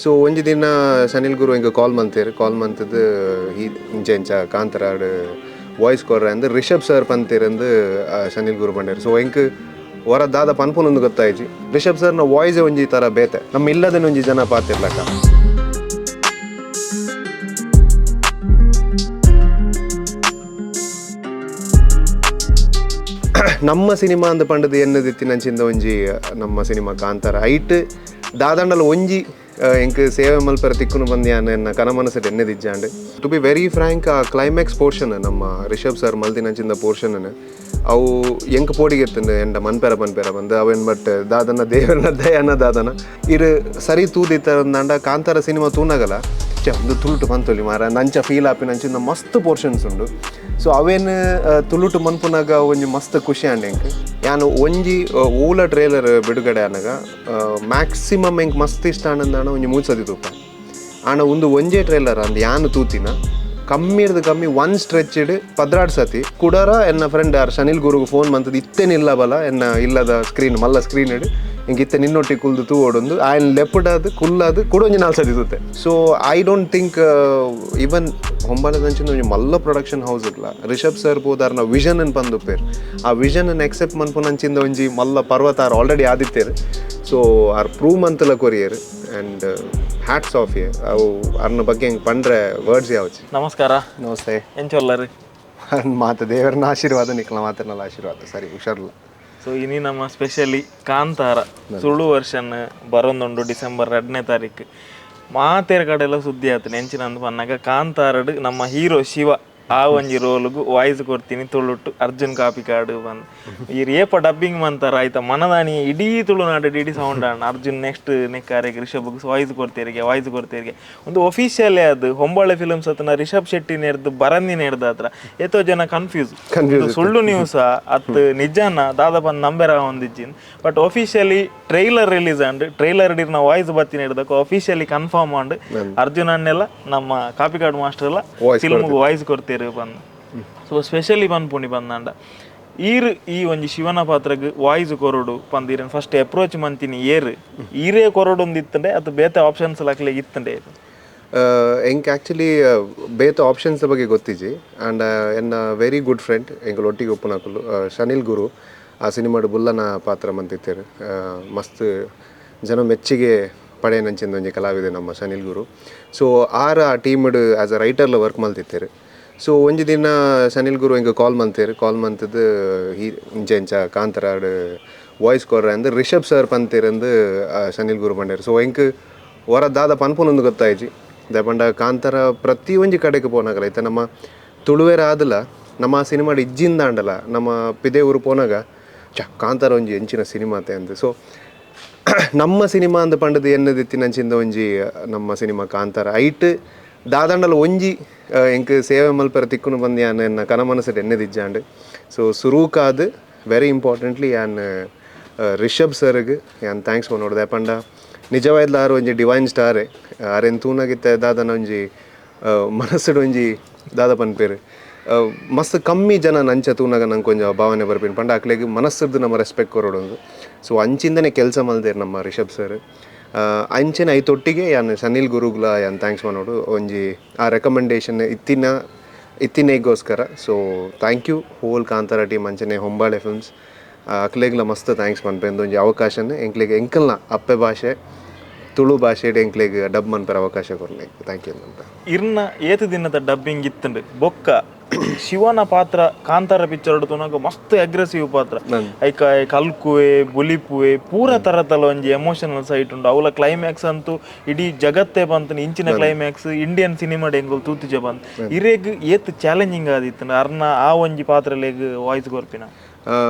So ಒಂಜಿ ದಿನ ಸನಿಲ್ ಗುರು ಎಂಕ್ ಕಾಲ್ ಮಂತೇರು. ಕಾಲ್ ಮಂತದ್ದು ಈ ಇಂಚ ಇಂಚ ಕಾಂತಾರಾಡ್ ವಾಯ್ಸ್ ಕೊರ್ರೆ ಅಂದ್ ರಿಷಬ್ ಸರ್ ಪಂತೇರಂದು ಸನಿಲ್ ಗುರು ಪಂಡೇರು. ಸೊ ಎಂಕ್ ವರ ದಾದ ಪನ್ಪುನೊಂದು ಗೊತ್ತಾಯ್ಜಿ. ರಿಷಬ್ ಸರ್ನ ವಾಯ್ಸ್ ಒಂಜಿ ಥರ ಬೇತೆ, ನಮ್ಮ ಇಲ್ಲದನ್ನ ಒಂಜಿ ಜನ ಪಾತಿರ್ಲಕ್ಕ. ನಮ್ಮ ಸಿನಿಮಾ ಅಂದ್ ಪಂಡದು ಎನ್ನದಿತ್ತಿನಂಚಿಂದ ಒಂಜಿ ನಮ್ಮ ಸಿನಿಮಾ ಕಾಂತಾರ ಐಟ್ ದಾದಂಡಲ ಒಂಜಿ ಎಂಕ್ ಸೇವೆ ಮಲ್ಪರ ತಿಕ್ಕುನು ಬಂದು ಯಾನ್ ಎನ್ನ ಕನ ಮನಸ್ಸು ಎನ್ನೆದಿಜ್ಜಾಂಡ್. To be very Frank, ಆ ಕ್ಲೈಮ್ಯಾಕ್ಸ್ ಪೋರ್ಷನ್ ನಮ್ಮ ರಿಷಬ್ ಸರ್ ಮಲ್ದಿನಂಚಿಂದ ಪೋರ್ಷನ್ ಅವು ಎಂಕ್ ಪೋಡಿಗೆತ್ತಂಡು ಎಂಡ ಮನ್ಪೆರ ಪನ್ಪೆರ ಬಂದು ಅವೇನು. ಬಟ್ ದಾದನ ದೇವರನ ದಯನ ದಾದನ ಇರು ಸರಿ ತೂದಿತ್ತಂದಾಂಡ ಕಾಂತಾರ ಸಿನಿಮಾ ತೂನಗಲ ಚೆ ಒಂದು ತುಳುಟು ಪಂತೊಲಿ ಮಾರ ನಂಚ ಫೀಲ್ ಆಪಿನ ಅಂಚಿಂದ ಮಸ್ತ್ ಪೋರ್ಷನ್ಸ್ ಉಂಡು. ಸೊ ಅವೇನು ತುಳುಟು ಮನ್ಪುನಾಗ ಒಂಜಿ ಮಸ್ತ್ ಖುಷಿ ಆಂಡ್ ಎಂಕ್. ಯಾನು ಒಂಜಿ ಓಲ ಟ್ರೇಲರ್ ಬಿಡುಗಡೆ ಆನಗ ಮ್ಯಾಕ್ಸಿಮಮ್ ಎಂಕ್ ಮಸ್ತ್ ಇಷ್ಟ ಆನಂದಾಣ ಒಂಜಿ ಮೂಜಿ ಸತಿ ತೂಪ. ಆಂಡ ಒಂದು ಒಂಜೇ ಟ್ರೇಲರ್ ಅಂದ್ ಯಾನು ತೂತಿನ ಕಮ್ಮಿರ್ದು ಕಮ್ಮಿ ಒನ್ ಸ್ಟ್ರೆಚ್ಡ್ 12 ಸತಿ. ಕುಡಾರ ಎನ್ನ ಫ್ರೆಂಡ್ ಆರ್ ಶನಿಲ್ ಗುರುಗೆ ಫೋನ್ ಮಂತದ್ದು ಇತ್ತೇನಿಲ್ಲ ಬಲ ಎನ್ನ ಇಲ್ಲದ ಸ್ಕ್ರೀನ್ ಮಲ್ಲ ಸ್ಕ್ರೀನ್ ಇಡು ಇಂಕ್ ಇತ್ತೆ ನಿನ್ನೊಟ್ಟಿ ಕುಲ್ದು ತೂ ಓಡೊಂದು ಆಯನ್ ಲೆಪ್ಪುಡಾದ್ ಕುಲ್ಲಾದ್ ಕುಡ ಒಂಜಿ 4 ಸತಿ ತೂತೆ. So I don't think even ಹೊಂಬಾಲದಂಚಿನ ಒಂಜಿ ಮಲ್ಲ ಪ್ರೊಡಕ್ಷನ್ ಹೌಸ್ ಇರ್ಲ ರಿಷಬ್ ಸರ್ ಪೋದಾರ್ನ ವಿಷನ್ ಅನ್ ಪಂದುಪ್ಪೇರ್. ಆ ವಿಷನ್ ಅನ್ ಎಕ್ಸೆಪ್ಟ್ ಮನ್ಪುನಂಚಿಂದ ಒಂಜಿ ಮಲ್ಲ ಪರ್ವತ ಆರ್ ಆಲ್ರೆಡಿ ಆದಿತ್ತೇರು. So R prove ಮಂತಲ courier and hats off ಅವು ಅರ್ನ ಬಗ್ಗೆ ಹೆಂಗೆ ಪಂಡ್ರೆ ವರ್ಡ್ಸ್ ಯಾವಚ್ಚಿ. ನಮಸ್ಕಾರ. ನಮಸ್ತೆ. ಎಂಚೊಲ್ಲರು? ಮಾತು ದೇವರನ್ನ ಆಶೀರ್ವಾದ, ನಿಕ್ಲ ಮಾತನಲ್ಲ ಆಶೀರ್ವಾದ, ಸರಿ ಹುಷಾರಿಲ್ಲ. ಸೊ ಇನಿ ನಮ್ಮ ಸ್ಪೆಷಲಿ ಕಾಂತಾರ ಸುಳ್ಳು ವರ್ಷನ್ ಬರೋಂದುಂಡು ಡಿಸೆಂಬರ್ 2ನೇ ತಾರೀಕು. ಮಾತೇರ ಕಡೆಲ್ಲ ಸುದ್ದಿ ಆತು ನೆಂಚಿನ ಅಂದ್ ಪನ್ನಾಗ ಕಾಂತಾರಡ್ ನಮ್ಮ ಹೀರೋ ಶಿವ ಆ ಒಂಜಿ ರೋಲ್ಗು ವಾಯ್ಸ್ ಕೊಡ್ತೀನಿ ತುಳುಟು ಅರ್ಜುನ್ ಕಾಪಿಕಾಡು ಬಂದು ಈ ಏಪ ಡಬ್ಬಿಂಗ್ ಮಂತಾರ ಆಯ್ತಾ ಮನದಾನಿ ಇಡೀ ತುಳುನಾಡು ಇಡೀ ಸೌಂಡ್ ಅಣ್ಣ ಅರ್ಜುನ್ ನೆಕ್ಸ್ಟ್ ನೆಕ್ಕಾರಿಗೆ ರಿಷಬ್ಗೆ ವಾಯ್ಸ್ ಕೊಡ್ತೀರಿಗೆ ವಾಯ್ಸ್ ಕೊಡ್ತೀರಿಗೆ ಒಂದು ಒಫಿಷಿಯಲ್ ಅದು ಹೊಂಬಾಳೆ ಫಿಲ್ಮ್ಸ್ ಅತನ ರಿಷಬ್ ಶೆಟ್ಟಿ ನೇರ್ದು ಬರಂದಿ ನೇರ್ದ ಹತ್ರ ಏತೋ ಜನ ಕನ್ಫ್ಯೂಸ್ ಸುಳ್ಳು ನ್ಯೂಸ್ ಅತ್ ನಿಜಾನ ದಾದ bandh ನಂಬೆರ ಒಂದಿಜ್ಜಿನ್. But officially trailer release and trailer ಇರ್ನ voice ಬತ್ತಿ ನೇರ್ದಕ್ಕ officially confirm and Arjun ಅಣ್ಣೆಲ್ಲ ನಮ್ಮ ಕಾಪಿಕಾಡು ಮಾಸ್ಟರ್ ಎಲ್ಲ ಫಿಲ್ಮ್ ವಾಯ್ಸ್ ಕೊಡ್ತೀರಿ ಬಂದು. ಸೊ ಸ್ಪೆಷಲಿ ಪನ್ಪುಣಿ ಬಂದಾಂಡ ಈರ್ ಈ ಒಂಜಿ ಶಿವನ ಪಾತ್ರಗ್ ವಾಯ್ಸ್ ಕೊರಡು ಪಂದ್ ಫಸ್ಟ್ ಅಪ್ರೋಚ್ ಮಂತಿನಿ ಏರ್ ಈರೇ ಕೊರಡು ಒಂದು ಇತ್ತಂಡೆ ಅದು ಬೇತೆ ಆಪ್ಷನ್ಸ್ ಲಕ್ಲೆ ಇತ್ತಂಡೆ? ಎಂಕ್ ಆ್ಯಕ್ಚುಲಿ ಬೇತೆ ಆಪ್ಷನ್ಸ್ ಬಗ್ಗೆ ಗೊತ್ತಿಜ್ಜಿ. ಆ್ಯಂಡ್ ಎನ್ನ very good friend ಎಂಕುಲು ಒಟ್ಟಿಗೆ ಉಪ್ಪುನಕುಲು ಶನಿಲ್ ಗುರು ಆ ಸಿನಿಮಾಡು ಬುಲ್ಲನ ಪಾತ್ರ ಮಂತಿತ್ತೇರು. ಮಸ್ತ್ ಜನ ಮೆಚ್ಚಿಗೆ ಪಡೆಯನಂಚಿಂದ ಒಂಜಿ ಕಲಾವಿದೆ ನಮ್ಮ ಶನಿಲ್ ಗುರು. ಸೊ ಆರ್ ಆ ಟೀಮ್ಡ್ ಆ್ಯಸ್ ಅ ರೈಟರ್ಲ ವರ್ಕ್ ಮಲ್ತಿತ್ತೇರು. ಸೊ ಒಂಜಿ ದಿನ ಸನಿಲ್ ಗುರು ಎಂಕ್ ಕಾಲ್ ಮಂತೇರು. ಕಾಲ್ ಮಂತದ್ದು ಈ ಇಂಚ ಇಂಚ ಕಾಂತಾರಾಡ್ ವಾಯ್ಸ್ ಕೊರ್ರೆ ಅಂದ್ ರಿಷಬ್ ಸರ್ ಪಂತೇರಂದು ಸನಿಲ್ ಗುರು ಪಂಡೇರು. ಸೊ ಎಂಕ್ ವರ ದಾದ ಪನ್ಪುನೊಂದು ಗೊತ್ತಾಯ್ಜಿ. ದಾಯೆ ಪಂಡ ಕಾಂತಾರ ಪ್ರತಿ ಒಂಜಿ ಕಡೆಗೆ ಪೋನಾಗಲ ಇತ್ತೆ ನಮ್ಮ ತುಳುವೆರ ಆದಲ ನಮ್ಮ ಸಿನಿಮಾಡ್ ಇಜ್ಜಿಂದಾಂಡಲ ನಮ್ಮ ಪಿದೆ ಊರು ಪೋನಾಗ ಚ ಕಾಂತಾರ ಒಂಜಿ ಎಂಚಿನ ಸಿನಿಮಾತೆ ಅಂದ್. ಸೊ ನಮ್ಮ ಸಿನಿಮಾ ಅಂದ್ ಪಂಡದು ಎನ್ನದಿತ್ತಿನಂಚಿಂದ ಒಂಜಿ ನಮ್ಮ ಸಿನಿಮಾ ಕಾಂತಾರ ಐಟ್ ದಾದಂಡಲ ಒಂಜಿ ಎಂಕ್ ಸೇವೆ ಮಲ್ಪರ ತಿಕ್ಕುನು ಬಂದು ಯಾನ್ ಎನ್ನ ಕನ ಮನಸ್ಸು ಎನ್ನೆದಿಜ್ಜಾಂಡ್. ಸೊ ಸುರೂಕಾದ್ ವೆರಿ ಇಂಪಾರ್ಟೆಂಟ್ಲಿ ಯಾನ್ ರಿಷಬ್ ಸರ್ಗ್ ಯಾನ್ thanks ಪನೊಡು. ದಾಯೆ ಪಂಡ ನಿಜವಾದ್ಲ ಆರ್ ಒಂಜಿ ಡಿವೈನ್ ಸ್ಟಾರ್. ಆರೆನ್ ತೂನಗಿತ್ತೆ ದಾದನ ಒಂಜಿ ಮನಸ್ಸುಡ್ ಒಂಜಿ ದಾದ ಪನ್ಪೇರು ಮಸ್ತ್ ಕಮ್ಮಿ ಜನ ನಂಚ ತೂನಗ ನಂಗೆ ಒಂಜಿ ಭಾವನೆ ಬರ್ಪಿನ ಪಂಡ ಅಕ್ಲೆಗ್ ಮನಸ್ಸುರ್ದು ನಮ್ಮ ರೆಸ್ಪೆಕ್ಟ್ ಕೊರೊಡೊಂದು. ಸೊ ಅಂಚಿಂದನೇ ಕೆಲಸ ಮಲ್ದೇರು ನಮ್ಮ ರಿಷಬ್ ಸರ್. ಅಂಚನೆ ಐತೊಟ್ಟಿಗೆ ಯಾನ್ ಸನಿಲ್ ಗುರುಗ್ಲ ಯಾನ್ thanks ಪನೊಡು ಒಂಜಿ ಆ ರೆಕಮೆಂಡೇಶನ್ ಇತ್ತಿನ ಇತ್ತಿನೈಗೋಸ್ಕರ. So thank you whole Kantara team, ಅಂಚನೆ ಹೊಂಬಾಳೆ ಫಿಲ್ಮ್ಸ್ ಅಕ್ಲೆಗ್ಲ ಮಸ್ತ್ thanks ಪನ್ಪೆಂದು ಒಂಜಿ ಅವಕಾಶನ ಎಂಕ್ಲೆಗ್ ಎಂಕಲ್ನ ಅಪ್ಪೆ ಭಾಷೆ ತುಳು ಭಾಷೆಡ್ ಎಂಕ್ಲೆಗ್ ಡಬ್ ಮನ್ಪೆರ ಅವಕಾಶ ಕೊರ್ಲೆ thank you ಅಂತ. ಇರ್ನ ಏತು ದಿನದ ಡಬ್ಬಿಂಗ್ ಇತ್ತಂಡು ಬೊಕ್ಕ ಶಿವನ ಪಾತ್ರ ಕಾಂತಾರ ಪಿಕ್ಚರ್ ತುನಗ ಮಸ್ತ್ ಅಗ್ರೆಸಿವ್ ಪಾತ್ರ ಐಕ ಕಲ್ಕುವೆ ಬುಲಿಪುವೆ ಪೂರ ತರತಲ ಒಂಜಿ ಎಮೋಷನಲ್ ಸೈಟ್ ಉಂಡು. ಅವಲ ಕ್ಲೈಮ್ಯಾಕ್ಸ್ ಅಂತೂ ಇಡೀ ಜಗತ್ತೇ ಬಂತು ಇಂಚಿನ climax Indian cinema ಎಂಗುಲ್ ತೂತುಜ ಬಂತು. ಇರೇಗ್ ಏತ್ ಚಾಲೆಂಜಿಂಗ್ ಆದಿತ್ತು ಅರ್ನ ಆ ಒಂಜಿ ಪಾತ್ರಲೆಗ್ ವಾಯ್ಸ್ ಕೊರ್ಪಿನ?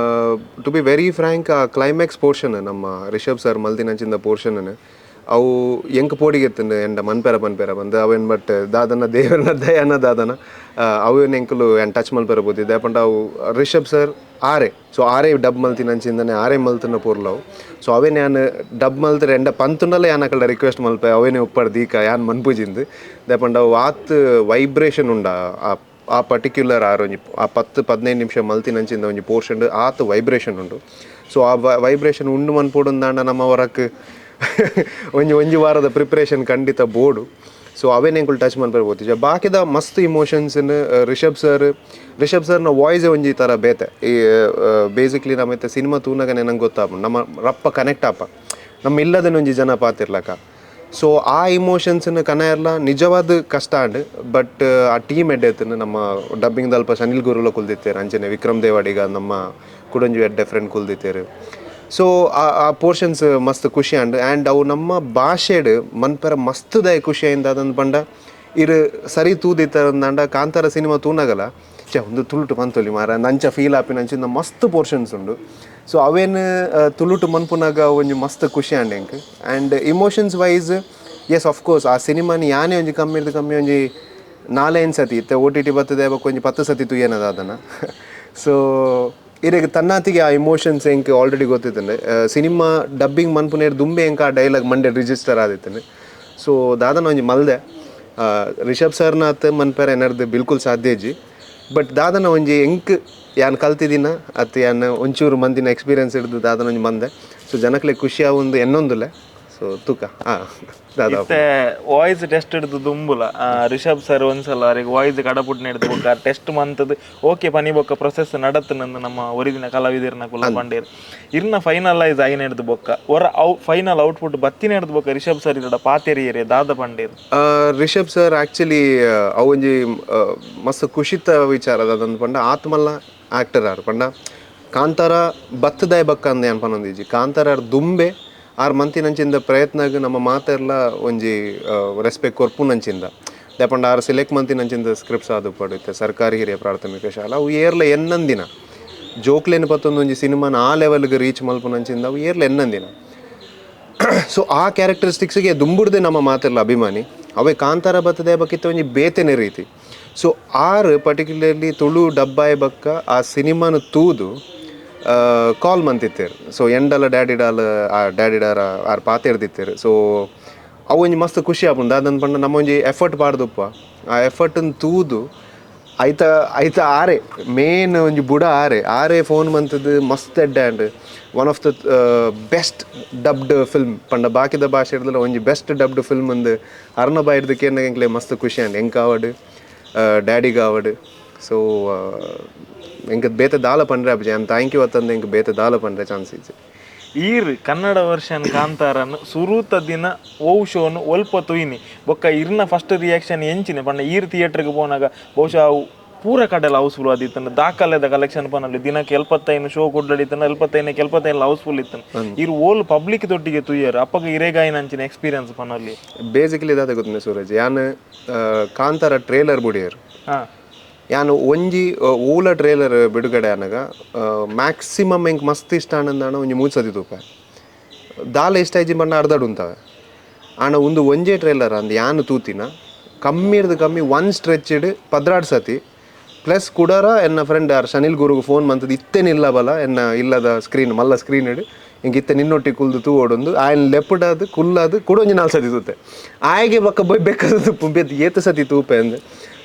To be very Frank, ಆ ಕ್ಲೈಮ್ಯಾಕ್ಸ್ ಪೋರ್ಷನ್ ನಮ್ಮ ರಿಷಬ್ ಸರ್ ಮಲ್ದಿನಂಚಿಂದ ಪೋರ್ಷನ್ ಅವು ಎಂಕ್ ಪೋಡಿಗೆತ್ತಂಡು ಎಂಡ ಮನ್ಪೆರ ಪನ್ಪೆರ ಬಂದು ಅವೇನು. ಬಟ್ ದಾದನ ದೇವರನ ದಯನ ದಾದನ ಅವೇನು ಎಂಕುಲು ಏನ್ ಟಚ್ ಮಲ್ಪೆರ ಬೋದಿ. ದಾಯೆ ಅವು ರಿಷಬ್ ಸರ್ ಆರೆ ಸೊ ಆರೇ ಡಬ್ ಮಲ್ತಿನಂಚಿಂದನೆ ಆರೇ ಮಲ್ತಿನ ಪೊರ್ಲವು. ಸೊ ಅವೇನು ಯಾನ್ ಡಬ್ ಮಲ್ತ್ರೆ ಎಂಡ ಪಂತುಂಡಲ ಯಾನ್ ಅಕಲ್ಡ ರಿಕ್ವೆಸ್ಟ್ ಮಲ್ಪೆ ಅವೇನೆ ಉಪ್ಪಡ್ ದೀಕ ಯಾನ್ ಮನ್ಪುಜಿಂದು. ದಾಯೆ ಪಂಡ ಅವು ಆತ್ ವೈಬ್ರೇಷನ್ ಉಂಡ ಆ ಆ ಪರ್ಟಿಕ್ಯುಲರ್ ಆರ್ ಒಂಜಿ ಆ 10-15 ನಿಮಿಷ ಮಲ್ತಿನಂಚಿಂದ ಒಂಜಿ ಪೋರ್ಷನ್ ಆತ್ ವೈಬ್ರೇಷನ್ ಉಂಡು. ಸೊ ಆ ವೈಬ್ರೇಷನ್ ಉಂಡು ಮನ್ಪೊಡುಂದಾಂಡ ನಮ್ಮ ಹೊರಕ್ ಒಂಜಿ ಒಂಜಿ ವಾರದ ಪ್ರಿಪ್ರೇಷನ್ ಖಂಡಿತ ಬೋಡು. ಸೊ ಅವೇನೆ ಎಂಕುಲು ಟಚ್ ಮನ್ಪರೆ ಪೋತಿಜ. ಬಾಕಿದ ಮಸ್ತ್ ಇಮೋಷನ್ಸ್ ರಿಷಬ್ ಸರ್, ರಿಷಬ್ ಸರ್ನ ವಾಯ್ಸ್ ಒಂಜಿ ಥರ ಬೇತೆ. ಈ ಬೇಸಿಕ್ಲಿ ನಮ್ಮ ಇತ್ತೆ ಸಿನಿಮಾ ತೂನಗನೆ ನಂಗೆ ಗೊತ್ತಾಪುಂಡು, ನಮ್ಮ ರಪ್ಪ ಕನೆಕ್ಟ್ ಆಪ, ನಮ್ಮ ಇಲ್ಲದನೆ ಒಂಜಿ ಜನ ಪಾತಿರ್ಲಕ. ಸೊ ಆ ಇಮೋಷನ್ಸ್ನ ಕನಯರ್ಲ ನಿಜವಾದ ಕಷ್ಟ ಆಂಡ್. ಬಟ್ ಆ ಟೀಮ್ ಎಡ್ಡೆ. ನಮ್ಮ ಡಬ್ಬಿಂಗ್ ದಲ್ಪ ಶನಿಲ್ ಗುರುಲ ಕುಲ್ದಿತ್ತೇರು, ಅಂಚನೆ ವಿಕ್ರಮ್ ದೇವಾಡಿಗ ನಮ್ಮ ಕುಡಂಜು ಎಡ್ಡೆ ಫ್ರೆಂಡ್ ಕುಲ್ದಿತ್ತೇರು. ಸೊ ಆ ಆ ಪೋರ್ಷನ್ಸ್ ಮಸ್ತ್ ಖುಷಿ ಆಂಡ್. ಆ್ಯಂಡ್ ಅವು ನಮ್ಮ ಭಾಷೆಡ್ ಮನ್ಪೆರ ಮಸ್ತ್ ದಾಯ ಖುಷಿ ಆಯಿಂದ ಅದೊಂದು ಪಂಡ, ಇರು ಸರಿ ತೂದಿತ್ತಂದಾಂಡ ಕಾಂತಾರ ಸಿನಿಮಾ ತೂನಗಲ, ಛೆ, ಒಂದು ತುಳುಟು ಪಂತೊಲಿ ಮಾರ ಅಂಚ ಫೀಲ್ ಆಪಿನ ಅಂಚಿನ ಮಸ್ತ್ ಪೋರ್ಷನ್ಸ್ ಉಂಡು. ಸೊ ಅವೇನು ತುಳುಟು ಮನ್ಪುನಾಗ ಒಂಜಿ ಮಸ್ತ್ ಖುಷಿ ಆಂಡ್ ಎಂಕ್. And emotions wise, yes, of course, ಆ ಸಿನಿಮಾನ ಯಾನೇ ಒಂಜಿ ಕಮ್ಮಿ ಕಮ್ಮಿ ಒಂಜಿ ನಾಲೈನ್ ಸತಿ, ಇತ್ತೆ ಓಟಿಟಿ ಬರ್ತದೆ, ಬೊಕ್ಕ ಒಂಜಿ 10 ಸತಿ ತುಯ್ಯನದ ಅದನ್ನು. ಸೊ ಇರೆಗ್ ತನ್ನಾತಿಗೆ ಆ ಇಮೋಷನ್ಸ್ ಎಂಕ್ ಆಲ್ರೆಡಿ ಗೊತ್ತಿತ್ತಂಡೆ. ಸಿನಿಮಾ ಡಬ್ಬಿಂಗ್ ಮನ್ಪುನೇರ್ ದುಂಬೆ ಎಂಕ್ ಆ ಡೈಲಾಗ್ ಮಂಡೆ ರಿಜಿಸ್ಟರ್ ಆದಿತ್ತಂಡೆ. ಸೊ ದಾದನ ಒಂಜಿ ಮಲ್ದೆ. ರಿಷಬ್ ಸರ್ನ ಅತ್ ಮನ್ಪೆರೆ ಎನರ್ದು ಬಿಲ್ಕುಲ್ ಸಾಧ್ಯ ಇಜ್ಜಿ. ಬಟ್ ದಾದನ ಒಂಜಿ ಎಂಕ್ ಯಾನ್ ಕಲ್ತಿದಿನ ಅತ್ ಯಾನ್ ಒಂಚೂರು ಮಂದಿನ ಎಕ್ಸ್ಪೀರಿಯನ್ಸ್ ಹಿಡ್ದು ದಾದನ ಒಂಜಿ ಮಂದೆ. ಸೊ ಜನಕ್ಲೆ ಖುಷಿ ಆವೊಂದು ಎನ್ನೊಂದುಲೆ. ಸೊ ತೂಕ ದಾದ. ಇತ್ತೆ ವಾಯ್ಸ್ ಟೆಸ್ಟ್ ಹಿಡ್ದು ದುಂಬುಲ ರಿಷಬ್ ಸರ್ ಒಂದ್ಸಲ ಅವ್ರಿಗೆ ವಾಯ್ಸ್ ಕಡಪುಟ್ನ ಹಿಡ್ದು ಬೊಕ್ಕ ಟೆಸ್ಟ್ ಮಂತದ್ದು ಓಕೆ ಪನಿ ಬೊಕ್ಕ ಪ್ರೊಸೆಸ್ ನಡತ್ತು ನಮ್ಮ ಒರಿದಿನ ಕಲಾವಿದರ್ನ ಕುಲ ಪಂಡೇರ್. ಇರ್ನ ಫೈನಲೈಸ್ ಆಯಿನ ಹಿಡ್ದು ಬೊಕ್ಕ ಒರ ಅವು ಫೈನಲ್ ಔಟ್ಪುಟ್ ಬತ್ತಿನ ಹಿಡ್ದು ಬೊಕ್ಕ ರಿಷಬ್ ಸರ್ ಇರಡ ಪಾತೆರಿಯರೆ ದಾದ ಪಂಡೇರ್? ರಿಷಬ್ ಸರ್ ಆಕ್ಚುಲಿ ಅವು ಒಂಜಿ ಮಸ್ತ್ ಖುಷಿತ ವಿಚಾರ. ಅದಂದು ಪಂಡ ಆತ್ಮಲ್ಲ ಆಕ್ಟರ್ ಆರ್ ಪಂಡ ಕಾಂತಾರ ಬತ್ತದಾಯ ಬಕ್ಕ ಅಂದ ಏನ್ ಪನೊಂದಿಜ್ಜಿ. ಕಾಂತಾರ ಆರ್ ದುಂಬೆ ಆರ್ ಮಂತಿನಂಚಿಂದ ಪ್ರಯತ್ನಗ್ ನಮ್ಮ ಮಾತೆರ್ಲ ಒಂಜಿ ರೆಸ್ಪೆಕ್ಟ್ ಕೊರ್ಪುನಂಚಿಂದ. ದಾಯೆ ಆರ್ ಸೆಲೆಕ್ಟ್ ಮಂತಿನಂಚಿಂದ ಸ್ಕ್ರಿಪ್ಟ್ಸ್ ಆದು ಪಡುತ್ತೆ ಸರ್ಕಾರಿ ಹಿರಿಯ ಪ್ರಾಥಮಿಕ ಶಾಲಾ, ಅವು ಏರ್ಲ ಎನ್ನಂದಿನ ಜೋಕ್ಲೇನು ಪತ್ತೊಂದು ಒಂಜಿ ಸಿನಿಮಾನ ಆ ಲೆವೆಲ್ಗೆ ರೀಚ್ ಮಲ್ಪುನಂಚಿಂದ ಅವು ಏರ್ಲ ಎನ್ನಂದಿನ. ಸೊ ಆ ಕ್ಯಾರೆಕ್ಟರಿಸ್ಟಿಕ್ಸ್ಗೆ ದುಂಬುಡ್ದೆ ನಮ್ಮ ಮಾತೆಲ್ಲ ಅಭಿಮಾನಿ. ಅವೇ ಕಾಂತಾರ ಬತ್ತದೆ ಬಕ್ಕಿತ್ತ ಒಂಜಿ ಬೇತೆನೆ ರೀತಿ. ಸೊ ಆರ್ ಪರ್ಟಿಕ್ಯುಲರ್ಲಿ ತುಳು ಡಬ್ಬಾಯ್ ಬಕ್ಕ ಆ ಸಿನಿಮಾನ ತೂದು ಕಾಲ್ ಮಂತಿತ್ತೇರು. ಸೊ ಎಂಡಲ ಡ್ಯಾಡಿ ಡಾಲ್ ಆ ಡ್ಯಾಡಿ ಡಾರ ಆರ್ ಪಾತೆರ್ದಿತ್ತೇರು. ಸೊ ಅವು ಒಂಜಿ ಮಸ್ತ್ ಖುಷಿ ಆಪುಂಡು. ದಾದಂದ್ ಪಂಡ ನಮ್ಮ ಒಂಜಿ ಎಫರ್ಟ್ ಪಾಡ್ದುಪ್ಪ, ಆ ಎಫರ್ಟನ್ ತೂದು ಐತ ಐತ ಆರೆ ಮೇನ್ ಒಂಜಿ ಬುಡ ಆರೆ ಆರೆ ಫೋನ್ ಮಂತದ್ದು ಮಸ್ತ್ ಎಡ್ಡೆ and one of the best dubbed film ಪಂಡ ಬಾಕಿದ ಭಾಷೆ ಹಿಡ್ದಲ್ಲ ಒಂಜಿ best dubbed film ಅಂದು ಅರ್ನ ಬಾಯಿಡ್ದು ಕೇಂದ್ರ ಎಂಕ್ಲೆ ಮಸ್ತ್ ಖುಷಿ ಆಂಡ್. ಎಂಕ್ ಆವಡ್, ಡ್ಯಾಡಿಗೆ ಆವಡ್. ಸೊ ಎಂಕ್ ಬೇತೆ ದಾಲ ಪಂಡ್ರೆ ಅಬ್ಜಿ am thank you ಅತ್ತಂದು ಎಂಕ್ ಬೇತೆ ದಾಲ ಪಂಡ್ರೆ ಚಾನ್ಸ್ ಇಜ್ಜಿ. ಈರ್ ಕನ್ನಡ ವರ್ಷನ್ ಕಾಂತಾರನ್ ಸುರೂತ ದಿನ ಓವು ಶೋನು ಒಲ್ಪ ತುಯ್ನಿ ಬೊಕ್ಕ ಇರ್ನ ಫಸ್ಟ್ ರಿಯಾಕ್ಷನ್ ಎಂಚಿನ ಪಂಡ? ಈರ್ ಥಿಯೇಟರ್ಗೆ ಪೋನಾಗ ಬಹುಶಃ ಅವು ಪೂರ ಕಡೆಲ ಹೌಸ್ಫುಲ್ ಆದಿತ್ತಂಡ. ದಾಖಲೆದ ಕಲೆಕ್ಷನ್ ಪನಲ್ಲಿ ದಿನಕ್ಕೆ 75 ಶೋ ಕೊಡ್ಲಡಿತ್ತಂಡ, 75ಕ್ಕೆ 75 ಹೌಸ್ಫುಲ್ ಇತ್ತು. ಇರ್ ಓಲ್ ಪಬ್ಲಿಕ್ ದೊಟ್ಟಿಗೆ ತುಯ್ಯರ್, ಅಪ್ಪಗ ಇರೇಗಾಯಿನ ಅಂಚಿನ ಎಕ್ಸ್ಪೀರಿಯನ್ಸ್ ಪನಲ್ಲಿ? ಬೇಸಿಕಲಿ ದಾದ ಗೊತ್ತುಂಡೆ ಸೂರಜ್, ಯಾನ್ ಕಾಂತಾರ ಟ್ರೇಲರ್ ಬುಡಿಯರು. ಯಾನ್ ಒಂಜಿ ಊಲ ಟ್ರೇಲರ್ ಬಿಡುಗಡೆ ಆನಗ ಮ್ಯಾಕ್ಸಿಮಮ್ ಎಂಕ್ ಮಸ್ತ್ ಇಷ್ಟ ಆನಂದಾಣ ಒಂಜಿ ಮೂಜಿ ಸತಿ ತೂಪ. ದಾಲ ಇಷ್ಟ ಇಜ್ಜಿ ಬಣ್ಣ ಅರ್ಧಡ್ ಉಂತವೆ. ಆಂಡ ಒಂದು ಒಂಜೇ ಟ್ರೇಲರ್ ಅಂದ್ ಯಾನ್ ತೂತಿನ ಕಮ್ಮಿರ್ದು ಕಮ್ಮಿ ಒನ್ ಸ್ಟ್ರೆಚ್ಡ್ 12 ಸತಿ ಪ್ಲಸ್ ಕುಡಾರ ಎನ್ನ ಫ್ರೆಂಡ್ ಯಾರು ಶನಿಲ್ ಗುರುಗೆ ಫೋನ್ ಮಂತದ್ದು, ಇತ್ತೇನಿಲ್ಲ ಬಲ ಎನ್ನ ಇಲ್ಲದ ಸ್ಕ್ರೀನ್ ಮಲ್ಲ ಸ್ಕ್ರೀನ್ ಇಡು, ಇಂಕ್ ಇತ್ತೆ ನಿನ್ನೊಟ್ಟಿ ಕುಲ್ದು ತೂವೊಡೊಂದು. ಆಯನ್ ಲೆಪ್ಪುಡಾದ್ ಕುಲ್ಲಾದ್ ಕುಡ ಒಂಜಿ 4 ಸತಿ ತೂತೆ. ಆಯ್ಗೆ ಬೊಕ್ಕ ಬೊಯ್ ಬೇಕಾದ ಬೇತೆ ಏತ್ ಸತಿ ತೂಪೆ ಅಂದ್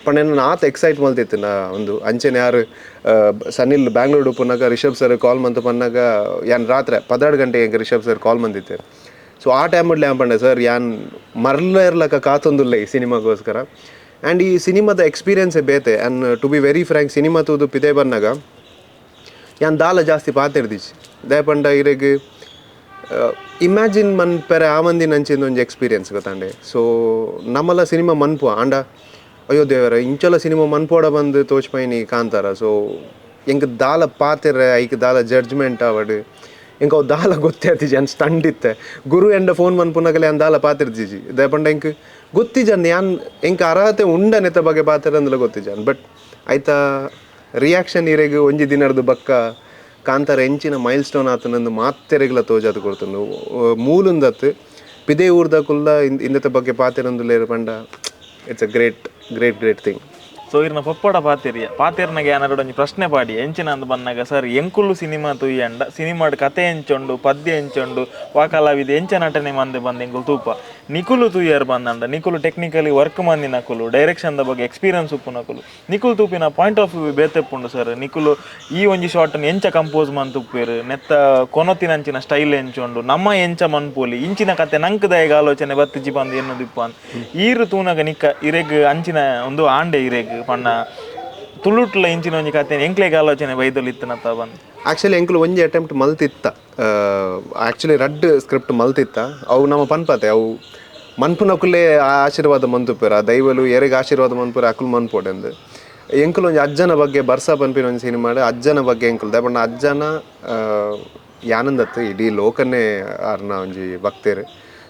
ಪಂಡ ಎನ್ನ ಆತ್ ಎಕ್ಸೈಟ್ ಮಲ್ತಿತ್ತು ನಾ ಒಂದು. ಅಂಚೆನೆ ಯಾರು ಸನಿಲ್ ಬ್ಯಾಂಗ್ಳೂರ್ ಉಪ್ಪುನಾಗ ರಿಷಬ್ ಸರ್ ಕಾಲ್ ಮಂತು ಪನ್ನಾಗ, ಯಾನ್ ರಾತ್ರೆ 12 ಗಂಟೆಗೆ ಎಂಕ್ ರಿಷಬ್ ಸರ್ ಕಾಲ್ ಮಂದಿತ್ತೆ. ಸೊ ಆ ಟೈಮಲ್ಲಿ ಯಾನ್ ಪಂಡೆ, ಸರ್, ಯಾನ್ ಮರ್ಲ ಇರ್ಲಕ್ಕ ಕಾತೊಂದುಲ್ಲ ಈ ಸಿನಿಮಾಗೋಸ್ಕರ. ಆ್ಯಂಡ್ ಈ ಸಿನಿಮಾದ ಎಕ್ಸ್ಪೀರಿಯನ್ಸೇ ಬೇತೆ. And to be very frank, cinema ತೂದು ಪಿದೆ ಬನ್ನಾಗ ಯಾನ್ ದಾಲ ಜಾಸ್ತಿ ಪಾತೆರ್ದಿಚ್ಚಿ. ದಾಯೆ ಪಂಡ ಇರೆಗ್ ಇಮ್ಯಾಜಿನ್ ಮನ್ಪೆರೆ ಆ ಮಂದಿನ ಅಂಚಿಂದ ಒಂಜಿ ಎಕ್ಸ್ಪೀರಿಯನ್ಸ್ ಗೊತ್ತಾಂಡೆ. ಸೊ ನಮ್ಮಲ ಸಿನಿಮಾ ಮನ್ಪು ಆಂಡ ಅಯ್ಯೋ ದೇವರ, ಇಂಚಲ ಸಿನಿಮಾ ಮನ್ಪೋಡ ಬಂದು ತೋಚ್ಪೈನಿ ಕಾಂತಾರ. ಸೊ ಎಂಕ್ ದಾಲ ಪಾತೆರೆ, ಐಕ್ ದಾಲ ಜಡ್ಜ್ಮೆಂಟ್ ಆವಡ್, ಎಂಕ್ ಅವು ದಾಲ ಗೊತ್ತೇ ಆತಿಜಿ. ಅನ್ ಸ್ಟಂಡ್ ಇತ್ತೆ. ಗುರು ಎಂಡ ಫೋನ್ ಮನ್ಪುನಗಲೆ ಯಾನ್ ದಾಲ ಪಾತೆರ್ದಿಜಿ. ದಾಯೆ ಪಂಡ ಎಂಕ್ ಗೊತ್ತಿಜನ್ ಯಾನ್ ಎಂಕ್ ಅರ್ಹತೆ ಉಂಡ ನೆತ್ತ ಬಗ್ಗೆ ಪಾತೆರಂದಲ ಗೊತ್ತಿಜನ್. ಬಟ್ ಐತ ರಿಯಾಕ್ಷನ್ ಇರೆಗ್ ಒಂಜಿ ದಿನರ್ದು ಬಕ್ಕ ಕಾಂತಾರ ಎಂಚಿನ ಮೈಲ್ ಸ್ಟೋನ್ ಆತನಂದು ಮಾತೆರೆಗ್ಲ ತೋಜಾದ್ ಕೊಡ್ತುಂಡು. ಮೂಲುಂದತ್ ಪಿದೆ ಊರ್ದ ಕುಲ್ಲ ಇಂದೆತ ಬಗ್ಗೆ ಪಾತೆರಂದುಲ್ಲೇರು ಪಂಡ it's a great, great, great thing. So ಇರ್ನ ಪೊಪ್ಪಡ ಪಾತೆರಿಯ ಪಾತೆರ್ನಾಗ ಏನಾರು ಒಂಜಿ ಪ್ರಶ್ನೆ ಪಾಡಿ ಎಂಚಿನ ಅಂದ್ ಬನ್ನಾಗ ಸರ್ ಎಂಕುಲು ಸಿನಿಮಾ ತುಯ್ಯಂಡ ಸಿನಿಮಾಡ್ ಕತೆ ಎಂಚೊಂಡು ಪದ್ಯ ಎಂಚೊಂಡು ವಾಕಲಾವಿದ ಎಂಚ ನಟನೆ ಮಂದೆ ಬಂದ ಎಂಕುಲು ತೂಪ ನಿಕುಲು ತೂಯರ್ ಬಂದಂಡ ನಿಕುಲು ಟೆಕ್ನಿಕಲಿ ವರ್ಕ್ ಮಂದಿ ನಕುಲು ಡೈರೆಕ್ಷನ್ the ಬಗ್ಗೆ ಎಕ್ಸ್ಪೀರಿಯನ್ಸ್ ಉಪ್ಪು ನಕುಲು ನಿಕುಲು ತೂಪಿನ point of view ಬೇತೆಪ್ಪುಂಡು sir ನಿಕುಲು ಈ ಒಂಜಿ ಶಾರ್ಟ್ ಎಂಚ ಕಂಪೋಸ್ ಮಂತುಪ್ಪೇರು ನೆತ್ತ ಕೊನೊತಿನಂಚಿನ ಸ್ಟೈಲ್ ಎಂಚೊಂಡು ನಮ್ಮ ಎಂಚ ಮನ್ಪೋಲಿ ಇಂಚಿನ ಕತೆ ನಂಕ್ ದಯಗ ಆಲೋಚನೆ ಬತ್ತಿಜಿ ಬಂದು ಎನ್ನೋದಿಪ್ಪ ಅಂದ್ ಈರು ತೂನಗ ನಿಕ್ಕ ಇರೆಗ್ ಅಂಚಿನ ಒಂದು ಆಂಡೆ ಇರೆಗ್ ಪಣ್ಣ ತುಳುಟ್ಲ ಇಂಚಿನ ಒಂಜಿ ಕತೆ ಎಂಕ್ಲೆಗ್ ಆಲೋಚನೆ ಬೈದೊಲಿ ಇತ್ತನತ್ತ ಬಂದು. ಆ್ಯಕ್ಚುಲಿ ಎಂಕುಲು ಒಂಜಿ ಅಟೆಂಪ್ಟ್ ಮಲ್ತಿತ್ತ, ಆ್ಯಕ್ಚುಲಿ ರಡ್ಡ್ ಸ್ಕ್ರಿಪ್ಟ್ ಮಲ್ತಿತ್ತ. ಅವು ನಮ್ಮ ಪನ್ಪತೆ ಅವು ಮನ್ಪುನಕುಲೇ ಆ ಆಶೀರ್ವಾದ ಮಂತುಪೇರು, ಆ ದೈವಲು ಎರೆಗ್ ಆಶೀರ್ವಾದ ಮನ್ಪುರ ಅಕುಲು ಮನ್ಪೋಡೆಂದು. ಎಂಕುಲು ಒಂಜಿ ಅಜ್ಜನ ಬಗ್ಗೆ ಬರ್ಸ ಪನ್ಪಿನ ಒಂಜಿ ಸಿನಿಮಾ ಅಜ್ಜನ ಬಗ್ಗೆ ಎಂಕುಲು ದಾಯೆ ಪಂಡ ಅಜ್ಜನ ಯಾನಂದತ್ತು ಇಡೀ ಲೋಕನೇ ಆರ್ನ ಒಂಜಿ ಭಕ್ತೇರು.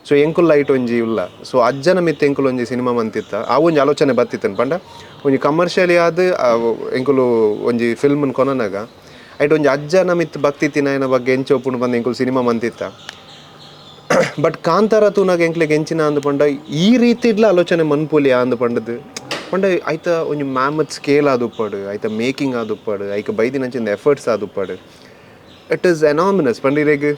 ಸೊ ಎಂಕುಲು ಲೈಟ್ ಒಂಜಿ ಉಲ್ಲ. ಸೊ ಅಜ್ಜನ ಮಿತ್ತ ಎಂಕುಲು ಒಂಜಿ ಸಿನಿಮಾ ಮಂತಿತ್ತ, ಆ ಒಂಜಿ ಆಲೋಚನೆ ಬತ್ತಿತ್ತನ್ ಪಂಡ ಒಂಜಿ ಕಮರ್ಷಿಯಲಿ ಆದ್ ಎಂಕುಲು ಒಂಜಿ ಫಿಲ್ಮ್ನ ಕೊನನಾಗ ಐಟ್ ಒಂಜಿ ಅಜ್ಜನ ಮಿತ್ತ ಭಕ್ತಿ ತಿನ್ನಾಯನ ಬಗ್ಗೆ ಎಂಚ ಒಪ್ಪುಂಡು ಬಂದು ಎಂಕುಲು ಸಿನಿಮಾ ಮಂತಿತ್ತ. ಬಟ್ ಕಾಂತಾರ ತೂನಾಗ ಎಂಕ್ಲೆಗ್ ಎಂಚಿನ ಅಂದ್ ಪಂಡ ಈ ರೀತಿಡ್ಲ ಆಲೋಚನೆ ಮನ್ಪುಲಿ ಅಂದ್ ಪಂಡದು ಪಂಡ ಐತ ಒಂಜಿ ಮ್ಯಾಮತ್ ಸ್ಕೇಲ್ ಆದುಪ್ಪಡು, ಐತ ಮೇಕಿಂಗ್ ಆದುಪ್ಪಡು, ಐಕ ಬೈದಿನಂಚಿನ ಎಫರ್ಟ್ಸ್ ಆದುಪ್ಪಡು. It is ಎನಾಮಿನಸ್ ಪಂಡ ಇರೆಗ್